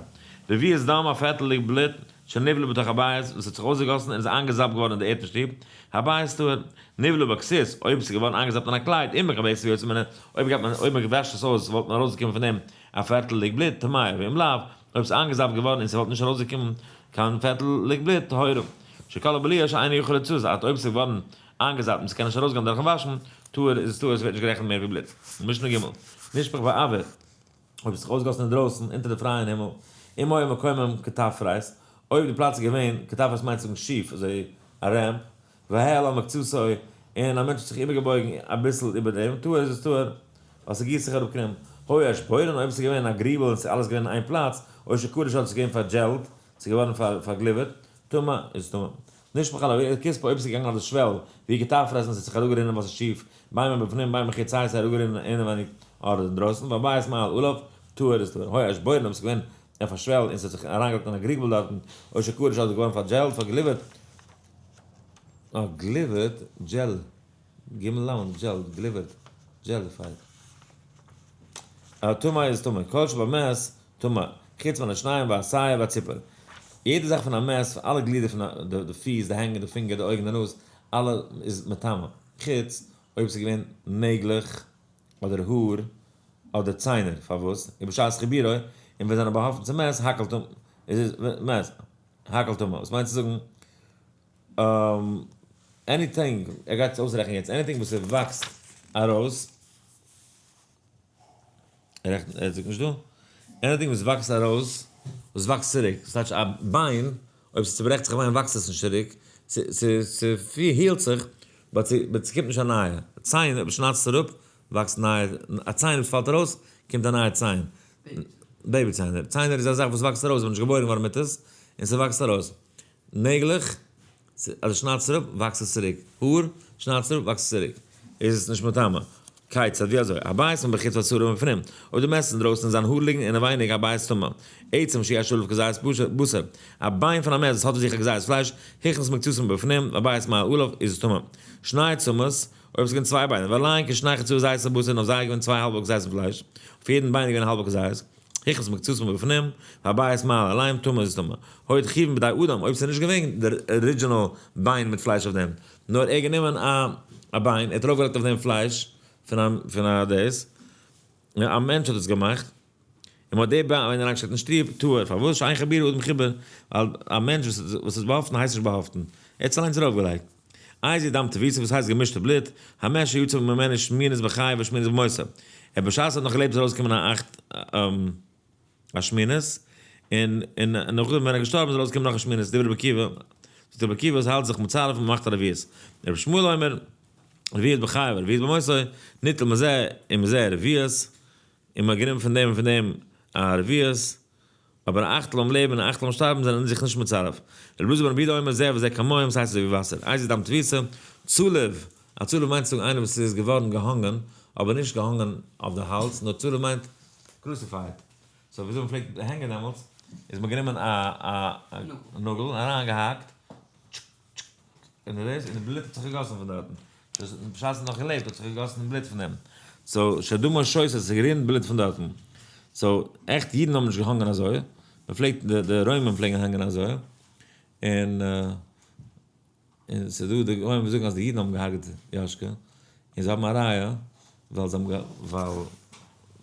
רביעית דם, א פערטל לוג בלוט, שנבלע בתוך הבית, וואס האט זיך אויסגעגאסן און איז איינגעזאפט געווארן אין די ערד פון שטוב, הבית טהור. נבלע בכסות, אויב עס איז געווארן איינגעזאפט אין א קלייד, אם מכבסת יוצא ממנו, אויב גייט מען, אויב מען וואשט עס אויס, וואלט מען ארויסגעקומען פון דעם א פערטל לוג בלוט, טמאה, ואם לאו, אויב עס איז איינגעזאפט געווארן און ס'וואלט נישט ארויסגעקומען קיין פערטל לוג בלוט, טהורה. שכל הבליעה שאינו יכול לצאת, אז אויב עס איז געווארן איינגעזאפט און ס'קען נישט ארויסגיין דורכ'ן וואשן, טהור איז עס טהור, עס ווערט נישט גערעכנט מער ווי בלוט. משנה ג', נשפך באויר, אויב עס האט זיך אויסגעגאסן אינדרויסן, אונטער די פרייען הימל, אם היה מקומם כתפרית, אויב די פלאץ איז געווען, כתפרית מיינט צו זאגן שיף, אזוי א ramp, והעל על מקצתו, און א מענטש האט זיך איבערגעבויגן אביסל איבער דעם, טהור איז עס טהור, ווייל ס'גיסט זיך אראפ קרום. היה עשבורן, אויב עס איז געווען א גריבל און עס איז אלעס געווען אין איין פלאץ, או שקרש האט עס געווען פארדזשעלט, ס'איז געווארן פארגליווערט, טמא איז טמא. נשפך על הכספה אויב עס איז געגאנגען אויף די שוועל, והיא כתפרית און עס האט זיך אראפגערינען ווייל ס'איז שיף, בין מבפנים בין מחוץ סיי עס איז אראפגערינען אינעווייניג אדער אינדרויסן, והבית מעל עליו, טהור איז טהור. היה עשבורן אויב עס איז געווען אויף א שוועל און עס האט זיך אריינגעלייגט אין א גריבל דארטן, או שקרש אדער געווארן פארדזשעלט, פארגליווערט, אה, גליווערט, gel, ג ל, gel, גליווערט, jellified. טמא איז טמא, כל שבמת, טמא, חוץ מן השיניים והשער והציפור. יעדע זאך פון א מת, פון אלע גלידער פון א, די פיס, די הענט, די פינגער, די אויגן, די נאז, אלע איז מטמא. חוץ אויב ס'איז געווען נעגלעך, אדער האר, אדער ציינער. פארוואס? ובשעת חיבורו, און ווען זענען באהאפטן צום מת, הכל טמא, איז מת, הכל טמא. וואס מיינט צו זאגן, anything, ער גייט עס אויסרעכענען יעצט, anything וואס ס'וואקסט ארויס, ער רעכנט, ער זאגט נישט דא, anything וואס וואקסט ארויס, וואס וואקסט צוריק, דאס טייטש א ביין, אויב ס'צוברעכט זיך א ביין וואקסט עס נישט צוריק, ס'היעלט זיך, but ס'קומט נישט א נייע. ציין, אויב מ'שניידט עס אראפ, וואקסט נייע, א ציין וואס פאלט ארויס, קומט א נייע ציין. baby ציינער. ציינער איז א זאך וואס וואקסט ארויס, מ'איז נישט געבוירן געווארן מיט עס, און ס'וואקסט ארויס. נעגלעך, אז דו שניידסט אראפ, וואקסט עס צוריק. האר, שניידסט אראפ, וואקסט עס צוריק. איז עס נישט מטמא. כיצד, ווי אזוי? הבית מבחוץ והשערה מבפנים. אויב די מת איז אינדרויסן און זיין האר ליגן אינעווייניג, הבית טמא. עצם שיש עליו כזית בשר. א ביין פון א מת וואס האט אין זיך א כזית פלייש, הכניס מקצתו מבפנים, והבית מעל עליו, איז עס טמא. שני עצמות, אויב עס איז געווען צוויי ביינער, ועליהן כשני חצאי כזית בשר, און אויף זיי איז געווען צוויי האלבע כזיתים פלייש, אויף יעדן ביין איז געווען א האלבע כזית, הכניס מקצתו מבפנים, והבית מעל עליהם, טמא איז עס טמא. היו תחובין בידי אדם, אויב עס איז נישט געווען דער original ביין מיט פלייש אויף דעם, נאר ער האט גענומען א ביין, ער האט ארויפגעלייגט אויף דעם פלייש פון א פון א דאס, א מענטש האט עס געמאכט, און מ'האט די ביין אריינגעשטעקט אין שטוב, טהור, פארוואס? שאין חיבורו אדם חיבור, ווייל א מענטש וואס איז באהאפטן הייסט נישט באהאפטן, ער האט עס אליינס ארויפגעלייגט. איזהו דם תבוסה וואס הייסט געמישטע בלוט, המת שיצא ממנו שמינית בחייו ושמינית במותו. ער בשעת ער האט נאך געלעבט איז ארויסגעקומען א אכט א שמינית, און און נאכדעם ווען ער איז געשטארבן איז ארויסגעקומען נאך א שמינית, דברי רבי עקיבא, זאגט רבי עקיבא עס האלט זיך מצרף און מ'מאכט א רביעית. רבי ישמעאל אומר, רביעית בחייו ורביעית במותו, ניטל מזה ומזה רביעית, און מ'האט גענומען פון דעם און פון דעם א רביעית, אבער א אכטל ביים לעבן און א אכטל ביים שטארבן זענען זיך נישט מצרף. רבי אלעזר בן רבי יהודה אומר זה וזה כמים, ס'הייסט אזוי ווי וואסער. איזהו דם תבוסה, צלוב, א צלוב מיינט צו זאגן איינער וואס איז געווארן געהאנגען, אבער נישט געהאנגען אויף די האלז, נאר צלוב מיינט crucified. so וויאזוי מ'פלעגט הענגען דעמאלטס, איז מ'האט גענומען א נאגל און אריינגעהאקט, און די דאס, און די בלוט האט זיך געגאסן פון דארטן. בשעת ער האט נאך געלעבט האט זיך געגאסן בלוט פון אים. so שדמו שותת, עס איז גערינען בלוט פון דארטן. so עכט אידן האבן נישט געהאנגען אזוי, מען פלעגט, די רוימען פלעגן הענגען אזוי, און און ס'איז דא די גוים וואס זאגן אז די אידן האבן געהארגעט יאשקע, און זיי האבן א ראיה, ווייל זיי האבן ווייל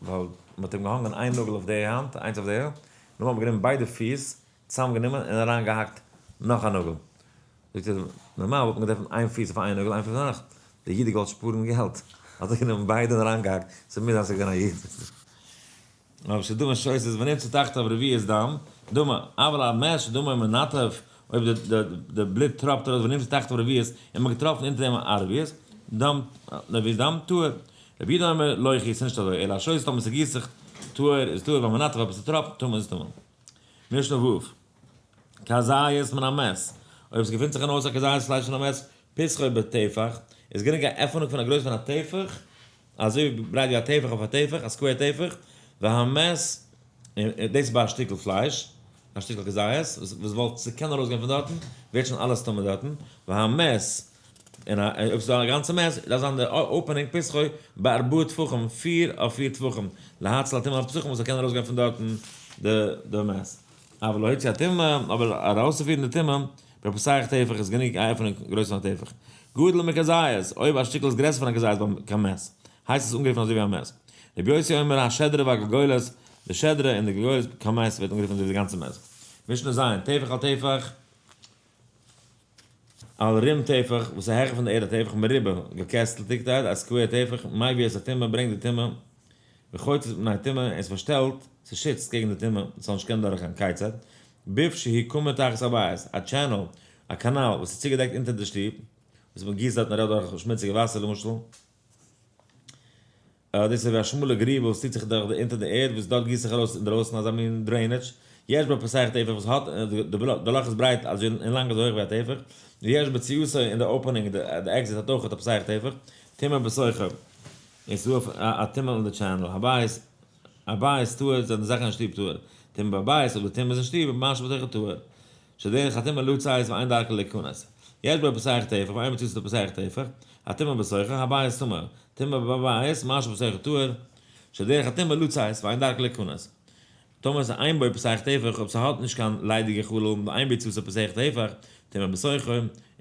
ווייל מען האט אים געהאנגען איין נאגל אויף די האנט, איינס אויף די, נאכדעם האט מען גענומען ביידע פיס, צוזאם גענומען און אריין געהאקט נאך א נאגל. זאגט ער, נארמאל וואלט מען געדארפט איין פיס אויף איין נאגל איין פיס אויף נאך, דער איד האט געוואלט שפארן געלט, האט ער גענומען ביידע און אריין געהאקט, ס'מוז זיין ס'איז געווען א איד. אבער שדמו שותת ונמצא תחתיו רביעית דם, דמא, אבל המת שדמו מנטף, אויב די בלוט טראפט ארויס ונמצא תחתיו רביעית, און מ'האט געטראפן אונטער אים א רביעית דם, רביעית דם, טהור. רבי יהודה אומר, לא הכי, ס'נישט אזוי, אלא השותה טאמער ס'גיסט זיך, טהור איז טהור, והמנטף אבער ס'טראפט, טמא איז טמא. משנה ו', כזית מן המת, אויב עס געפינט זיך אין הויז א כזית פלייש פון א מת, פתחו בטפח, איז גענוג א עפענונג פון א גרויס פון א טפח, אזוי ברייט ווי א טפח אויף א טפח, א square טפח, והמת, און דאס איז ביי א שטיקל פלייש, א שטיקל כזית, וואס וואלט ס'קען ארויסגיין פון דארטן, ווערט שוין אלעס טמא דארטן, והמת, און אויב ס'איז דא א גאנצע מת, דארף זיין די opening פתחו בארבעה טפחים, פיר אויף פיר טפחים, להציל הטומאה מהפתחים וואס זאל קענען ארויסגיין פון דארטן די מת. אבל להוציא הטומאה, אבער ארויסצופירן די טומאה, בפותח טפח איז גענוג א עפענונג גרויס פון א טפח. גדול מכזית, אויב א שטיקל איז גרעסער פון א כזית ביים כמת, הייסט עס אנגערופן אזוי ווי א מת. רבי יוסי אומר השדרה והגלגולת, די שדרה און די גלגולת כמת ווערט אנגערופן אזוי ווי די גאנצע מת. משנה ז', טפח על טפח. על רום טפח, וואס איז העכער פון די ערד א טפח, מרובע, געקעסטלדיגטהייט, א square טפח, מביא את הטומאה, ברענגט די טומאה, וחוצץ מפני הטומאה, עס פארשטעלט, ס'שיצט קעגן די טומאה, ס'זאל נישט קענען דורכגיין, כיצד? ביב שהוא קמור תחת הבית, א channel, א קאנאל, וואס איז צוגעדעקט אונטער די שטוב, וואס מען גיסט דארטן ארויף דורך שמוציגע וואסער למשל. דאס איז ווי א שמאלע גריב וואס טוט זיך דורך די אונטער די ערד וואס דארט גיסט זיך ארויס אינדרויסן אזא מין drainage, יש בו פותח טפח וואס האט די לאך איז ברייט אזוי און לאנג אזוי הויך ווי א טפח, ויש ביציאתו און די opening די exit האט אויך א פותח טפח, טומאה בתוכו און ס'איז דא א טומאה אין די channel, הבית הבית טהור זענען די זאכן אין שטוב טהור, טומאה בבית אויב די טומאה איז אין שטוב מה שבתוכו טהור. שדרך הטומאה לצאת ואין דרכה להיכנס. יש בו פותח טפח ואין ביציאתו פותח טפח, הטומאה בתוכו, הבית טמא, טומאה בבית, מה שבתוכו טהור, שדרך הטומאה לצאת ואין דרכה להיכנס. טאמער איז אין בו פותח טפח, אויב ס'האט נישט קיין ליידיגע חלל ואין ביציאתו פותח טפח, טומאה בתוכו,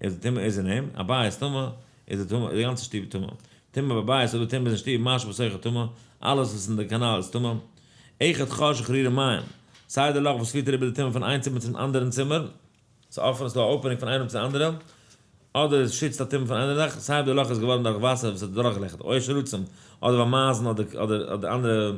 איז די טומאה איז אין אים, הבית טמא, איז די טומאה, די גאנצע שטוב טמא. טומאה בבית, אויב די טומאה איז אין שטוב, מה שבתוכו טמא, אלעס וואס איז אין די קאנאל איז טמא. אחד חור שחרורו מים, סיי די לאך וואס פירט אריבער די טומאה פון איין צימער צום אנדערן צימער, ס'איז אפען, ס'איז דא א opening פון איינעם צו די אנדערע, אדער עס שיצט א טומאה פון איינער זאך, סיי אויב די לאך איז געווארן דורך וואסער וואס האט דורכגעלעכערט, או שרצים, אדער ווייל מייזן אדער אדער אנדערע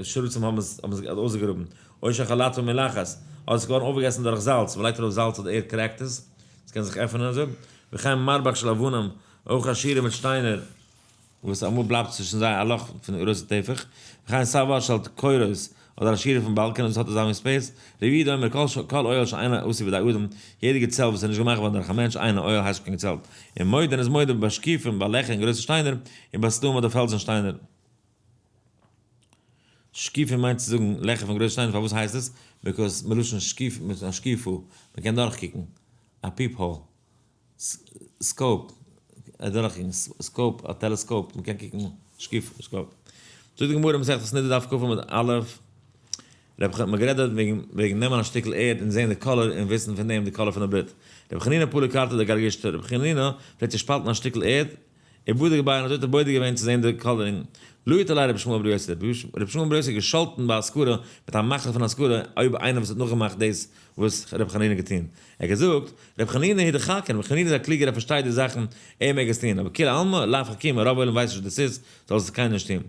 שרצים האבן עס האבן עס אויסגעגראבן, או שאכלתו מלחת, אדער עס איז געווארן אויפגעגעסן דורך זאלץ, מ'לייגט ארויף זאלץ אויף די ערד crack ט עס, עס קען זיך עפענען אזוי, וכן מרבך של אבנים, אויך א שורה מיט שטיינער. וואס אמאל בלייבט צווישן זיי א לאך פון גרויסע טפח, וכן סבך של קורות, אדער א שורה פון באלקענעס וואס האט אזא מין space, רבי יהודה אומר כל אוהל שאינו עשוי בידי אדם, יעדע געצעלט וואס איז נישט געמאכט געווארן דורך א מענטש אינו אוהל הייסט נישט קיין געצעלט, און מודה און איז מודה בשקיפים ביי לעכער אין גרויסע שטיינער, און בסלעים אדער פעלזן שטיינער. שקיפים מיינט צו זאגן לעכער פון גרויסע שטיינער, פארוואס הייסט עס? because מלשון שקיף, מלשון השקיפה, מ'קען דורכקוקן, א peep-hole. scope, אדורכקוקן, scope, א טעלעסקאופ, מ'קען קוקן, שקיף, scope. זאגט די גמרא מסכת נדה דף כ עמוד א', רב ח, מ'האט גערעדט דארט וועגן וועגן נעמען א שטיקל ערד און זען די color און וויסן פון דעם די color פון די בלוט. רבי חנינא פלג קרתא דגרגשתא, רבי חנינא פלעגט צושפאלטן א שטיקל ערד, ובדק ביה און אזוי האט ער בודק געווען צו זען די coloring. להט עליה רבי ישמעאל בר יוסי, רבי ישמעאל בר יוסי האט געשאלטן ביי אזכרה מיט א מחלה פון אזכרה אויב איינער וואס האט נאכגעמאכט דאס וואס רבי חנינא האט געטון. ער האט געזאגט, רבי חנינא הוא דחכים, רבי חנינא איז א קלוגער ער פארשטייט די זאכן, ער מעג עס טון, אבער כולי עלמא לאו חכימי, רוב עולם ווייסט נישט וואס דאס איז, זאל עס קיינער נישט טון.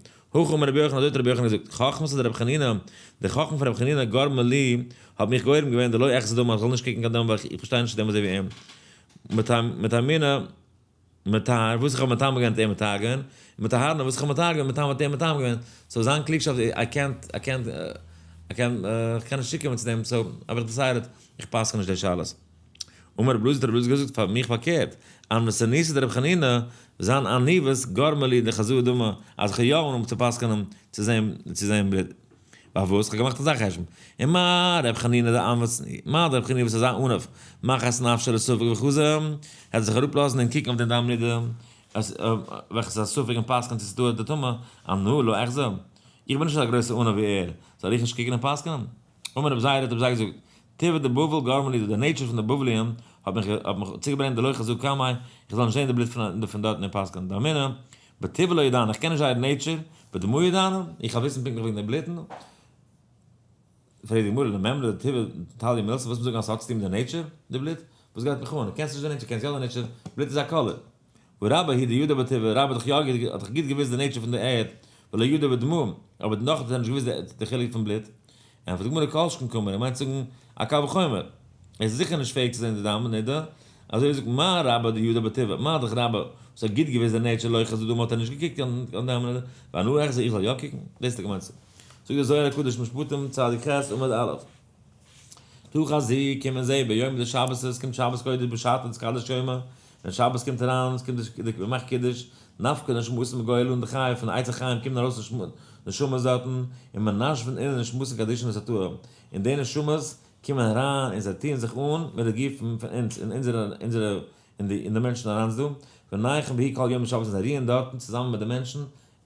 הכי אמר רבי יוחנן, אזוי האט רבי יוחנן געזאגט, חכמתא דרבי חנינא, די חכמה פון רבי חנינא גרמה לי, האט מיך גורם געווען דלא אחזי דמא, איך זאל נישט קוקן קיין דם ווייל איך פארשטיי נישט צו דעם אזוי ווי אים. מטמינא. מטהר, וואס איך האב מטמא געווען האט ער מטהר געווען, און מטהרנא, וואס איך האב מטהר געווען מטמא האט ער מטמא געווען, so זיין קלוגשאפט איז איי קענט, איי קענט, איי קען, איך קען נישט צוקומען צו דעם, so האב איך decided, איך פסק'ן נישט די שאלות. אמר רב אלעזר האט רב אלעזר געזאגט פאר מיך פארקערט, ענוותנותיה דרבי חנינא, זיין עניוות גרמה לי דחזאי דמא, אז איך האב יא אנגעהויבן צו פסק'נען צו זען, צו זען בלוט. פארוואס? כ'האב געמאכט אזא חשבון. און מה ר' חנינא דענוות, מה דר' חנינא וואס איז אזא עניו, מחית נפשיה לספק וחזי, ער וועט זיך אראפלאזן און קוקן אויף דעם דם נידה, וועלכע איז א ספק און פסק'נט צו ס'איז טהור אדער טמא, אנא לא אחזי. איך בין נישט אזא גרויסע עניו ווי ער, זאל איך נישט קוקן און פסק'נען? אמר רב זירא האט רב זירא געזאגט, טבע דבבל גרמה לי, די nature פון די בבליים האט מיך האט מיך צוגעברענגט דלא חזאי קמיה, איך זאל נישט זען די בלוט פון דארטן און פסק'נען. דאמינא, בטיבא לא ידענא, איך קען נישט זייער nature, בדמא ידענא, איך האב וויסן פונקטליך וועגן די בלוטן. פרעגט די גמרא, למימרא דטיבא תליא מילתא, וואס מיר זאגן אז ס'האט צוטון מיט די nature, די בלוט? וואס גייט מיך אן? קענסט נישט די nature, קענסט יא די nature, בלוט איז א color. ורבה הוא דידע בטיבא, רבה האט דאך יא האט דאך גוט געוואוסט די nature פון די ערד, ולא ידע בדמא, אבער נאך האט ער נישט געוואוסט די חילוק פון בלוט. ענטפערט די גמרא כל שכן קאמר, ער מיינט צו זאגן א קל וחומר, ער איז זיכער נישט פעאיג צו זען די דם נידה, אזוי זאגט מה רבה דידע בטיבא, מה דאך רבה וואס האט גוט געוואוסט די nature לא חזא דמא האט ער נישט געקוקט קיין דם נידה, ואנא אחזי איך זאל יא קוקן? דאס האט ער געמיינט צו זאגן. זאגט דער זוהר הקדוש משפטים צדיק ח' עמוד א', תא חזי קום און זע ביומא דשבת עס קומט שבת קודש בשעתא דתקדש יומא, ווען שבת קומט אריין, עס קומט די מען מאכט קידוש, נפקא נשמתין מגו אילנא דחיי, פון עץ החיים קומען ארויס נשמות דארטן, און מנשבן אינון נשמתין קדישין לתתאי, און די נשמות קומען אריין און זיי טוען זיך אן מיט די גופים פון אונז און אונזערע אונזערע און די און די מענטשן אריינס דא, ונייחין בהו כל יומא שבת און זיי רוען דארטן צוזאמען מיט די מענטשן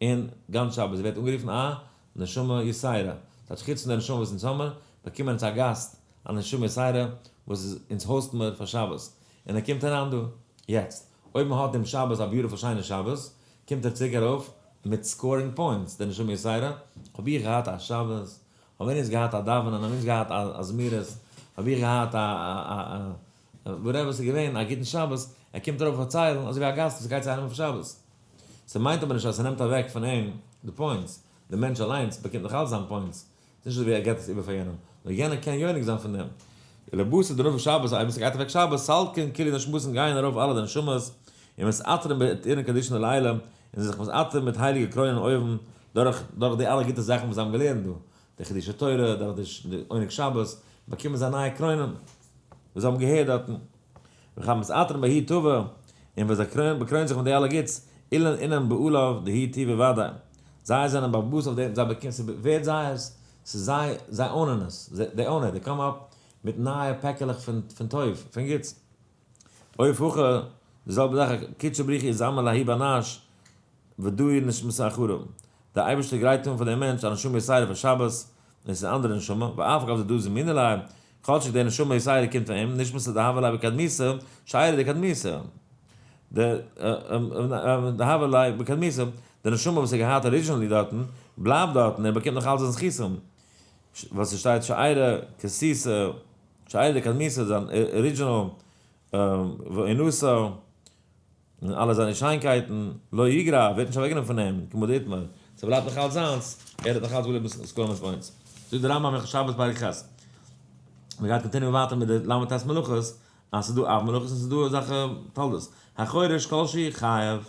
און גאנץ שבת, ווערט אנגערופן א נשמה יתירה, ס'טייטש חוץ פון די נשמה וואס אונז האמער, באקומען אונז א גאסט, א נשמה יתירה וואס איז אונז host ן מיר פאר שבת, און ער קומט אריין דא. יעצט, אויב מען האט דעם שבת א beautiful שיינע שבת, קומט ער צוריק ארויף מיט scoring points, די נשמה יתירה, האב איך געהאט א שבת, האבן אונז געהאט א דאווענען, האבן אונז געהאט א זמירות, האב איך געהאט א א א whatever ס'איז געווען, א גוטן שבת, ער קומט ארויף פארציילן אזוי ווי א גאסט וואס גייט צו איינעם אויף שבת. ס'מיינט אבער נישט אז ס'נעמט אוועק פון אים די points, דער מענטש אליינס באקומט נאך אלץ זיין points, ס'נישט אזוי ווי ער געבט עס איבער פאר יענעם, נאר יענער קען יונק זיין פון דעם. ולבתר דנפיק שבת, אויב עס גייט אוועק שבת, סלקין כולהו נשמתין גייען ארויף אלע די נשמות, און מתעטרין בעטרין קדישין דלעילא, און זיי זיך מתעטר מיט הייליגע קרוינען אויבן, דורך דורך די אלע גוטע זאכן וואס זיי האבן געלערנט דא, די חידושי תורה, דורך די עונג שבת, באקומען זיי נייע קרוינען, וואס זיי האבן געהערט דארטן. וכד מתעטרין בההוא טבא, און ווען זיי באקרוינען זיך מיט די אלע גוטס, אילין אינון בעליו דההוא טיבא ודאי. זיי זענען בעל הבית אויף דעם, זיי באקומען, ס'ווערט זייערס, ס'איז זיי, זיי own ען עס, they own it, they come up מיט נייע פעקעלעך פון פון טוב, פון גוטס. אויף הכא, די זעלבע זאך, קודשא בריך הוא זמין לההוא בר נש, ודאי נשמתא אחרא. דער אייבערשטער גרייט אן פאר דעם מענטש א נשמה יתירה פאר שבת, און עס איז א אנדערע נשמה, ואף על גב דדא זמינא ליה, כאטשיג די נשמה יתירה קומט פון אים, נשמתא דהוה ליה בקדמותא, שיירא דקדמותא. דהוה ליה בקדמותא, די נשמה וואס ער האט געהאט originally דארטן, בלייבט דארטן, ער באקומט נאך אלץ זיין זכותים. וואס עס שטייט שאירע כסיסא, שאירע דקדמיסא, זיין original ואינוסא, און אלע זיינע שיינקייטן, לא יגרע, ווערט נישט אוועקגענומען פון אים, כמו דאיתמר, ס'בלייבט נאך אלץ זיינס, ער האט נאך אלץ געבליבן סקולענער points. זאגט דער רמב ם הלכות שבת פרק ח'. מ'גייט continue ווייטער מיט די ל"ט מלאכות, אז ס'איז דא אב מלאכות און ס'איז דא אזעלכע תולדות. החורש כל שהוא חייב,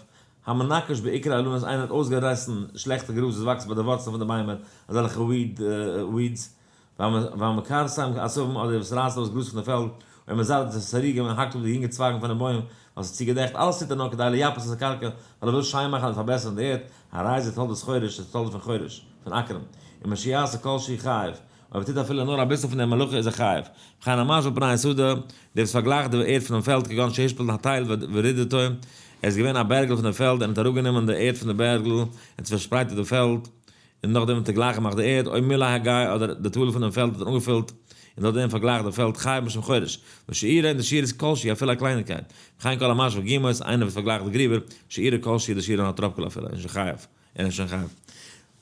המנכש בעיקר אילנות, איינער האט אויסגעריסן שלעכטע גראז וואס וואקסט ביי די ווארצלען פון די ביימער, אזעלכע weed, weeds, והמכרסם עשבים אדער וואס רייסט אויס גראז פון די פעלד, און מזרט את השריגים און האקט אפ די יונגע צווייגן פונעם בוים ווייל ס'איז צו געדעכט, אלעס טוט ער נאר כדי לייפות את הקרקע, ווייל ער וויל שיין מאכן און פארבעסערן די ערד, הרי זה תולדות חורש, איז תולדה פון חורש, פון אקערן, ומה שיעשה כל שהוא חייב, אויב ער טוט אפילו נאר אביסל פון דער מלאכה איז ער חייב. וכן המשווה פני השדה, דער וואס פארגלייכט די ערד פונעם פעלד כגון שהשפיל התל ורידתו, ער איז געווען א בערגל פון דעם פעלד און האט אראפגענומען די ערד פון די בערגל און עס פארשפרייט אויף די פעלד, און נאכדעם האט ער גלייך געמאכט די ערד, או מילא הגיא אדער די טאל פונעם פעלד האט ער אנגעפילט, און נאכדעם פארגלייכט די פעלד חייב משום חורש. ושיעורא און די שיעור איז כל שהוא אפילו א קלייניקייט. וכן כל המשווה גומות, איינער וואס פארגלייכט די גריבער, שיעורא כל שהוא די שיעור אין א טראפקעלע אפילו, איז שוין חייב. ער איז שוין חייב.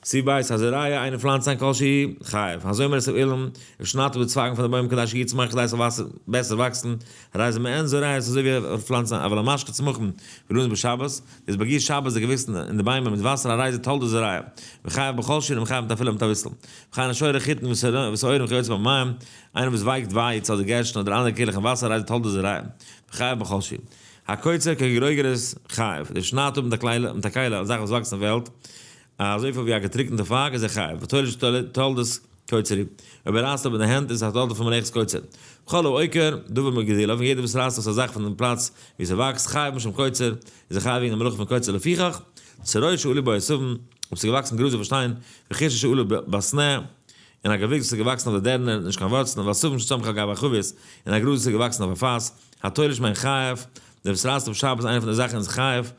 סעיף ב', הזורע איינער פלאנצט איין כל שהוא, חייב. הזומר את האילן, ער שניידט אפ די צווייגן פון די בוים כדי שיצמח כדי עס זאל בעסער וואקסן, הרי זה מעין זורע עס איז אזוי ווי ער פלאנצט איין, אבל המשקה צמחים ואילנות בשבת, דאס באגיסט שבת די געוויקסן און די ביימער מיט וואסער הרי זה תולדות זורע, וחייב בכל שיעור און חייב מיט אפילו מיט אביסל. וכן השורה חיטין ושעורים וכיוצא במים, איינער וואס ווייקט ווייץ אדער גערשטן אדער אנדערע קערלעך אין וואסער הרי זה תולדות זורע, וחייב בכל שיעור. הקוצר כגרוגרת חייב, דער שניידט אפ מיט א כלי א זאך וואס וואקסט אין פעלד, אזויפיל ווי א געטריקענטע פייג איז ער חייב, ותולש תולדות קוצר הוא, אויב ער רייסט אפ מיט די הענט איז עס א תולדה פון מלאכת קוצר. וכל העוקר דבר מגדולו, און יעדער וואס רייסט אויס א זאך פון דעם פלאץ וואו ס'וואקסט, חייב משום קוצר, איז ער חייב וועגן די מלאכה פון קוצר לפיכך, צרור שעלו בו עשבים, אויב ס'איז געוואקסן גראז אויף א שטיין, וחישה שעלו בסנה, און א געוויקס וואס איז געוואקסן אויף די דערנער, נישט קיין ווארצלען, ועשבים שצמחו על גבי החבית, און א גראז וואס איז געוואקסן אויף א פאס, התולש מהן חייב, דער וואס רייסט אפ שבת איינע פון די זאכן איז חייב,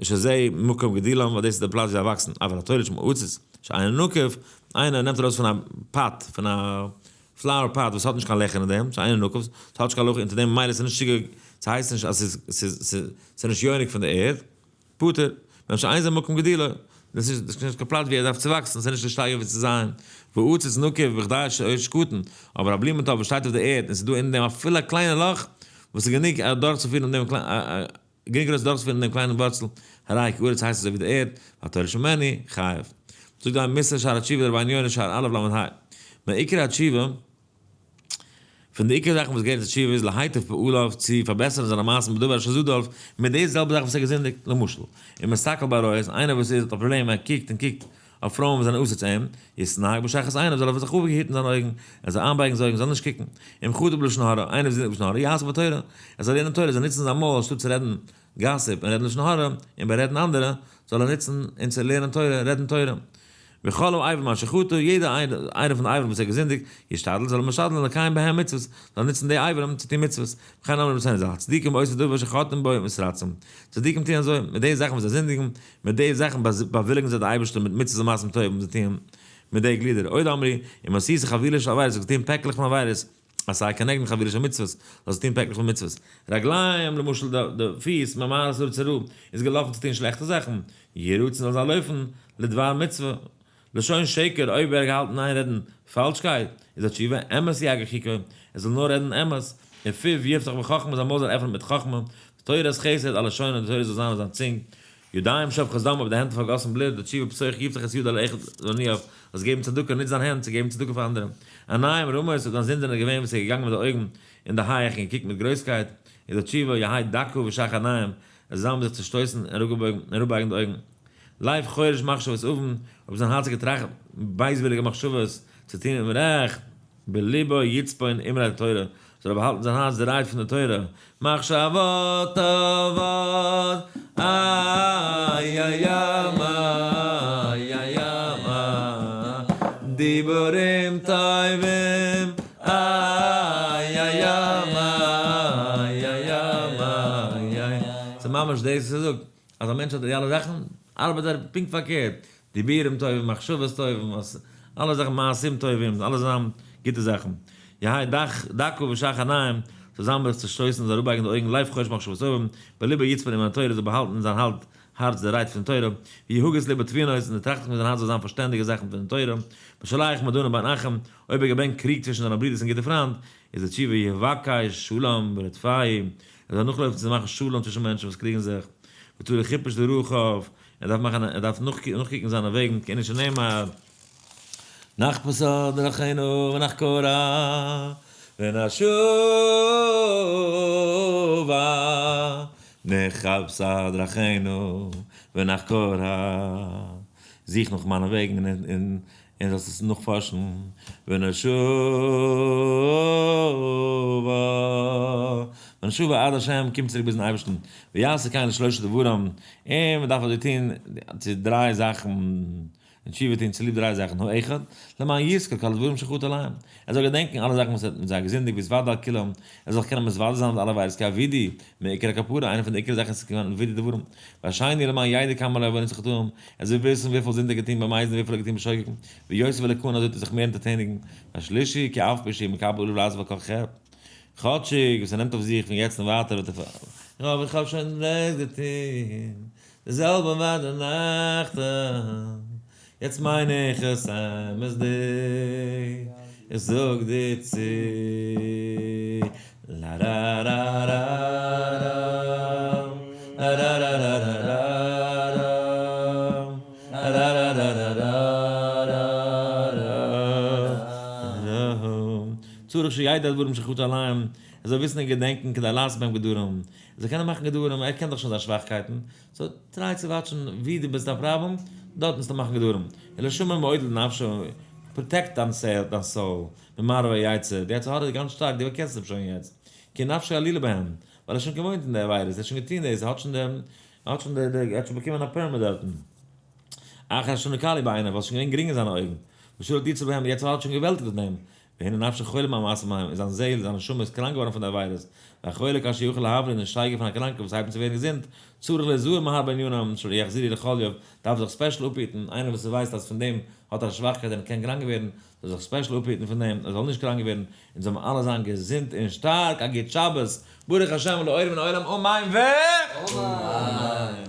שזה מקום גידולם, ווייל דאס איז די פלאץ ווי זיי וואקסן, אבל התולש מעציץ שאינו נקוב, איינער נעמט ארויס פון א pot, פון א flower pot וואס האט נישט קיין לעכער אין דעם, שאינו נקוב, ס'האט נישט קיין לאך אונטער דעם, ממילא ס'איז נישט צוגע, ס'הייסט נישט אז ס'איז ס'איז נישט יונק פון די ערד, פטור, מפני שאין זה מקום גידולו, דאס איז נישט קיין פלאץ ווי ער דארף צו וואקסן, ס'איז נישט די שטייגער ווי צו זיין, ועציץ נקוב בכדי שורש קטן, אבער א בלומענטאפ וואס שטייט אויף די ערד און ס'איז דא אין דעם אפילו א קליינע לאך, וואס איז גענוג אדורכצופירן דעם גענוג גרויס אדורכצופירן דעם קליינעם ווארצל, הרי כארץ הייסט אזוי ווי די ערד, והתולש ממנו, חייב. זאגט די מוסר שער התשובה דרבינו יונה שער א' ל' ה'. מעיקר התשובה, פון די עיקר זאכן וואס געהערט צו תשובה איז להיטיב פעוליו צו פארבעסערן זיינע מעשים בדבר אשר זדף, מיט די זעלבע זאך וואס ער האט געזינדיגט, למשל, אם מסתכל בעריות, איינער וואס איז האט א פראבלעם ער קוקט און קוקט אויף פרויען וואס זענען אסור צו אים, יתנהג בשחת עיניו זאל ער זיך אפהיטן זיינע אויגן, ער זאל איינבייגן זיינע אויגן זאל נישט קוקן, אם חטא בלשון הרע, איינער וואס זינדיגט בלשון הרע, יעסוק בתורה, ער זאל לערנען תורה, ער זאל נוצן זיין מויל אנשטאט צו רעדן gossip און רעדן לשון הרע, און בארעדן אנדערע, זאל ער נוצן און צו לערנען תורה, רעדן תורה. וכל האברים אשר חטא, יעדע איינע פון די אברים וואס ער האט געזינדיגט, ישתדל, זאל ער משתדל זיין לקיים בהם מצוות, זאל ער נוצן די אברים צו טון מצוות. וכן אמרו רבותינו ז"ל, הצדיקים באותו דבר שחוטאים בו מתרצים. צדיקים טוען אזוי, מיט די זאכן וואס זיי זינדיגן, מיט די זאכן באוויליגן זיי די אייבערשטער מיט מצוות ומעשים טובים וואס זיי טוען מיט די גלידער. עוד אמרו, אם עשית חבילה של עבירות, זאלסט טון פעקלעך פון עבירות, עשה כנגדן חבילה של מצוות, זאלסט טון פעקלעך פון מצוות. רגליים, למשל די פיס, ממהרות לרצון רע, איז געלאפן צו טון שלעכטע זאכן, יהי רצון זאל זיי לויפן לדבר מצוה. לשון שקר, אויב ער האט געהאלטן איין רעדן פאלשקייט, איז א תשובה, אמת יגע חיקו, ער זאל נאר רעדן אמת, ופיו יפתח בחכמה, זיין מויל זאל עפענען מיט חכמה, תורת חסד על לשונו, די תורה זאל זיין אויף זיין צונג, ידיים שופכות דם, אויב די הענט פארגאסן בלוט, די תשובה פתוח יפתח את ידו לאחד לעניו, זאלסט געבן צדקה, נוץ דיין הענט צו געבן צדקה פאר אנדערע. עיניים רמות, אויב דיין זינד זענען געווען וואס איז געגאנגען מיט די אויגן אין די הייעך און געקוקט מיט גרויסקייט, איז די תשובה יהא דכא ושח עיניים, עס זאל זיך צעשטויסן און אראפבייגן די אויגן. לב חורש מחשבות און, אויב זיין הארץ האט געטראכט בייזוויליגע מחשבות צו טון אומרעכט, בליבו יצפון אמרי תורה, זאל ער באהאלטן זיין הארץ די רייד פון די תורה, מחשבות טובות, איי איי איי איי איי, דיבורים טובים, איי איי איי איי איי, ס'איז ממש דאס וואס ער זאגט, אז א מענטש האט די אלע זאכן, ארבעט ער פונקט פארקערט, דיבורים טובים, מחשבות טובים, אלע זאכן מעשים טובים, אלע זיין גוטע זאכן. יהא דכא ושח עיניים, זאל זיין ביי זיך צעשטויסן, זאל אראפבייגן די אויגן, לב חורש מחשבות טובים, בליבו יצפון אמרי תורה, זאל באהאלטן אין זיין הארץ. הארץ די רייד פון תורה, ויהגות לבו תבונות, און די טראכטונג פון זיין הארץ זאל זיין פארשטענדיגע זאכן פון תורה, ושולח מדנים בין אחים, אויב ער געברענגט קריג צווישן זיינע ברידערס און גוטע פריינד, איז די תשובה יבקש שלום ורדפהו, ער זאל נאכלויפן צו מאכן שלום צווישן מענטשן וואס קריגן זיך, וצריך חיפוש דרכיו, ער דארף מאכן ער דארף נאכקוקן זיינע וועגן, כענין שנאמר, נחפשה דרכינו ונחקורה ונשובה, נחפשה דרכינו ונחקורה, זוך נאך מיינע וועגן און און זאלסט עס נאכפארשן, ונשובה, ונשובה עד השם, קום צוריק ביזן אייבערשטן, ויעשה כן לשלושה דברים, און מען דארף אזוי טון צו דריי זאכן, און תשובה טון צוליב דריי זאכן, האחד, למען יזכור כל הדברים שחטא עליהם, ער זאל געדענקען אלע זאכן וואס ער האט מיט זיי געזינדיגט והתוודה על כולם, ער זאל זיך קענען מתוודה זיין אויף אלע עבירות כי הווידוי מעיקר הכפרה, איינע פון די עיקר זאכן איז כמעט וידוי דברים, והשני למען ידע כמה לו עוונות וחטאים, ער זאל וויסן וויפיל זינד ער האט געטון במזיד און וויפיל ער האט געטון בשוגג, ויוסיף אלוקנו אזוי וועט ער זיך מער אונטערטעניגן, והשלישי כי אף פי שהוא מקבל עליו לעזוב על כל חטא, כאטשיג וואס ער נעמט אויף זיך פון יעצט און ווייטער וועט ער פאר. אבער איך האב שוין דאס געטון, די זעלבע ווארט די נאכטן, יעצט מיין איך עס אמת'דיג, איך זאג דיר צו, לה רה רה רה רה, לה רה רה רה רה רה, לה רה רה רה רה רה רה רה. צריך שידע הדברים שחטא עליהם, ער זאל וויסן און געדענקען כדי לעשות בהם גדרים, ער זאל קענען מאכן גדרים, ער קען דאך שוין זיין שוואכקייטן, so try צו watch ן ווי דו ביסט א פראבלעם, דארט מוזטו מאכן גדרים. ולשמור מאוד לנפשו, protect דיין זעהל, דיין soul, ממראה היצר, די יצר הרע איז גאנץ שטארק, דו באקענסט אים שוין יעצט. כי נפשו עלילה בהם, ווייל ער איז שוין געוואוינט אין די עבירות, ער האט שוין געטון דאס, ער האט שוין די, ער האט שוין די, ער האט שוין באקומען א permit דארטן. אחר אשר נקלי בעיניו, ווייל עס איז שוין געווען גרינג אין זיינע אויגן. ושלט יצרו בהם, די יצר הרע האט שוין געוועלטיגט אויף דעם. והנה נפשו חולה מהמעשים ההם, און זיין זעהל, זיין נשמה איז קראנק געווארן פון די עבירות. והחולה כאשר יוכל להבריא, און דער שטייגער פון א קראנקער וואס הייבט אן צו ווערן געזונט, צריך להיזהר מהרבה ענינים, שלא יחזרו לחליו, דארף זיך special אפהיטן, איינער וואס ווייסט אז פון דעם האט ער א שוואכקייט און קען קראנק ווערן, זאל זיך special אפהיטן פון דעם, ער זאל נישט קראנק ווערן, אונז זאל מען אלע זיין געזונט און שטארק, א גוט שבת, ברוך השם לעולם ולעולם אמן ואמן!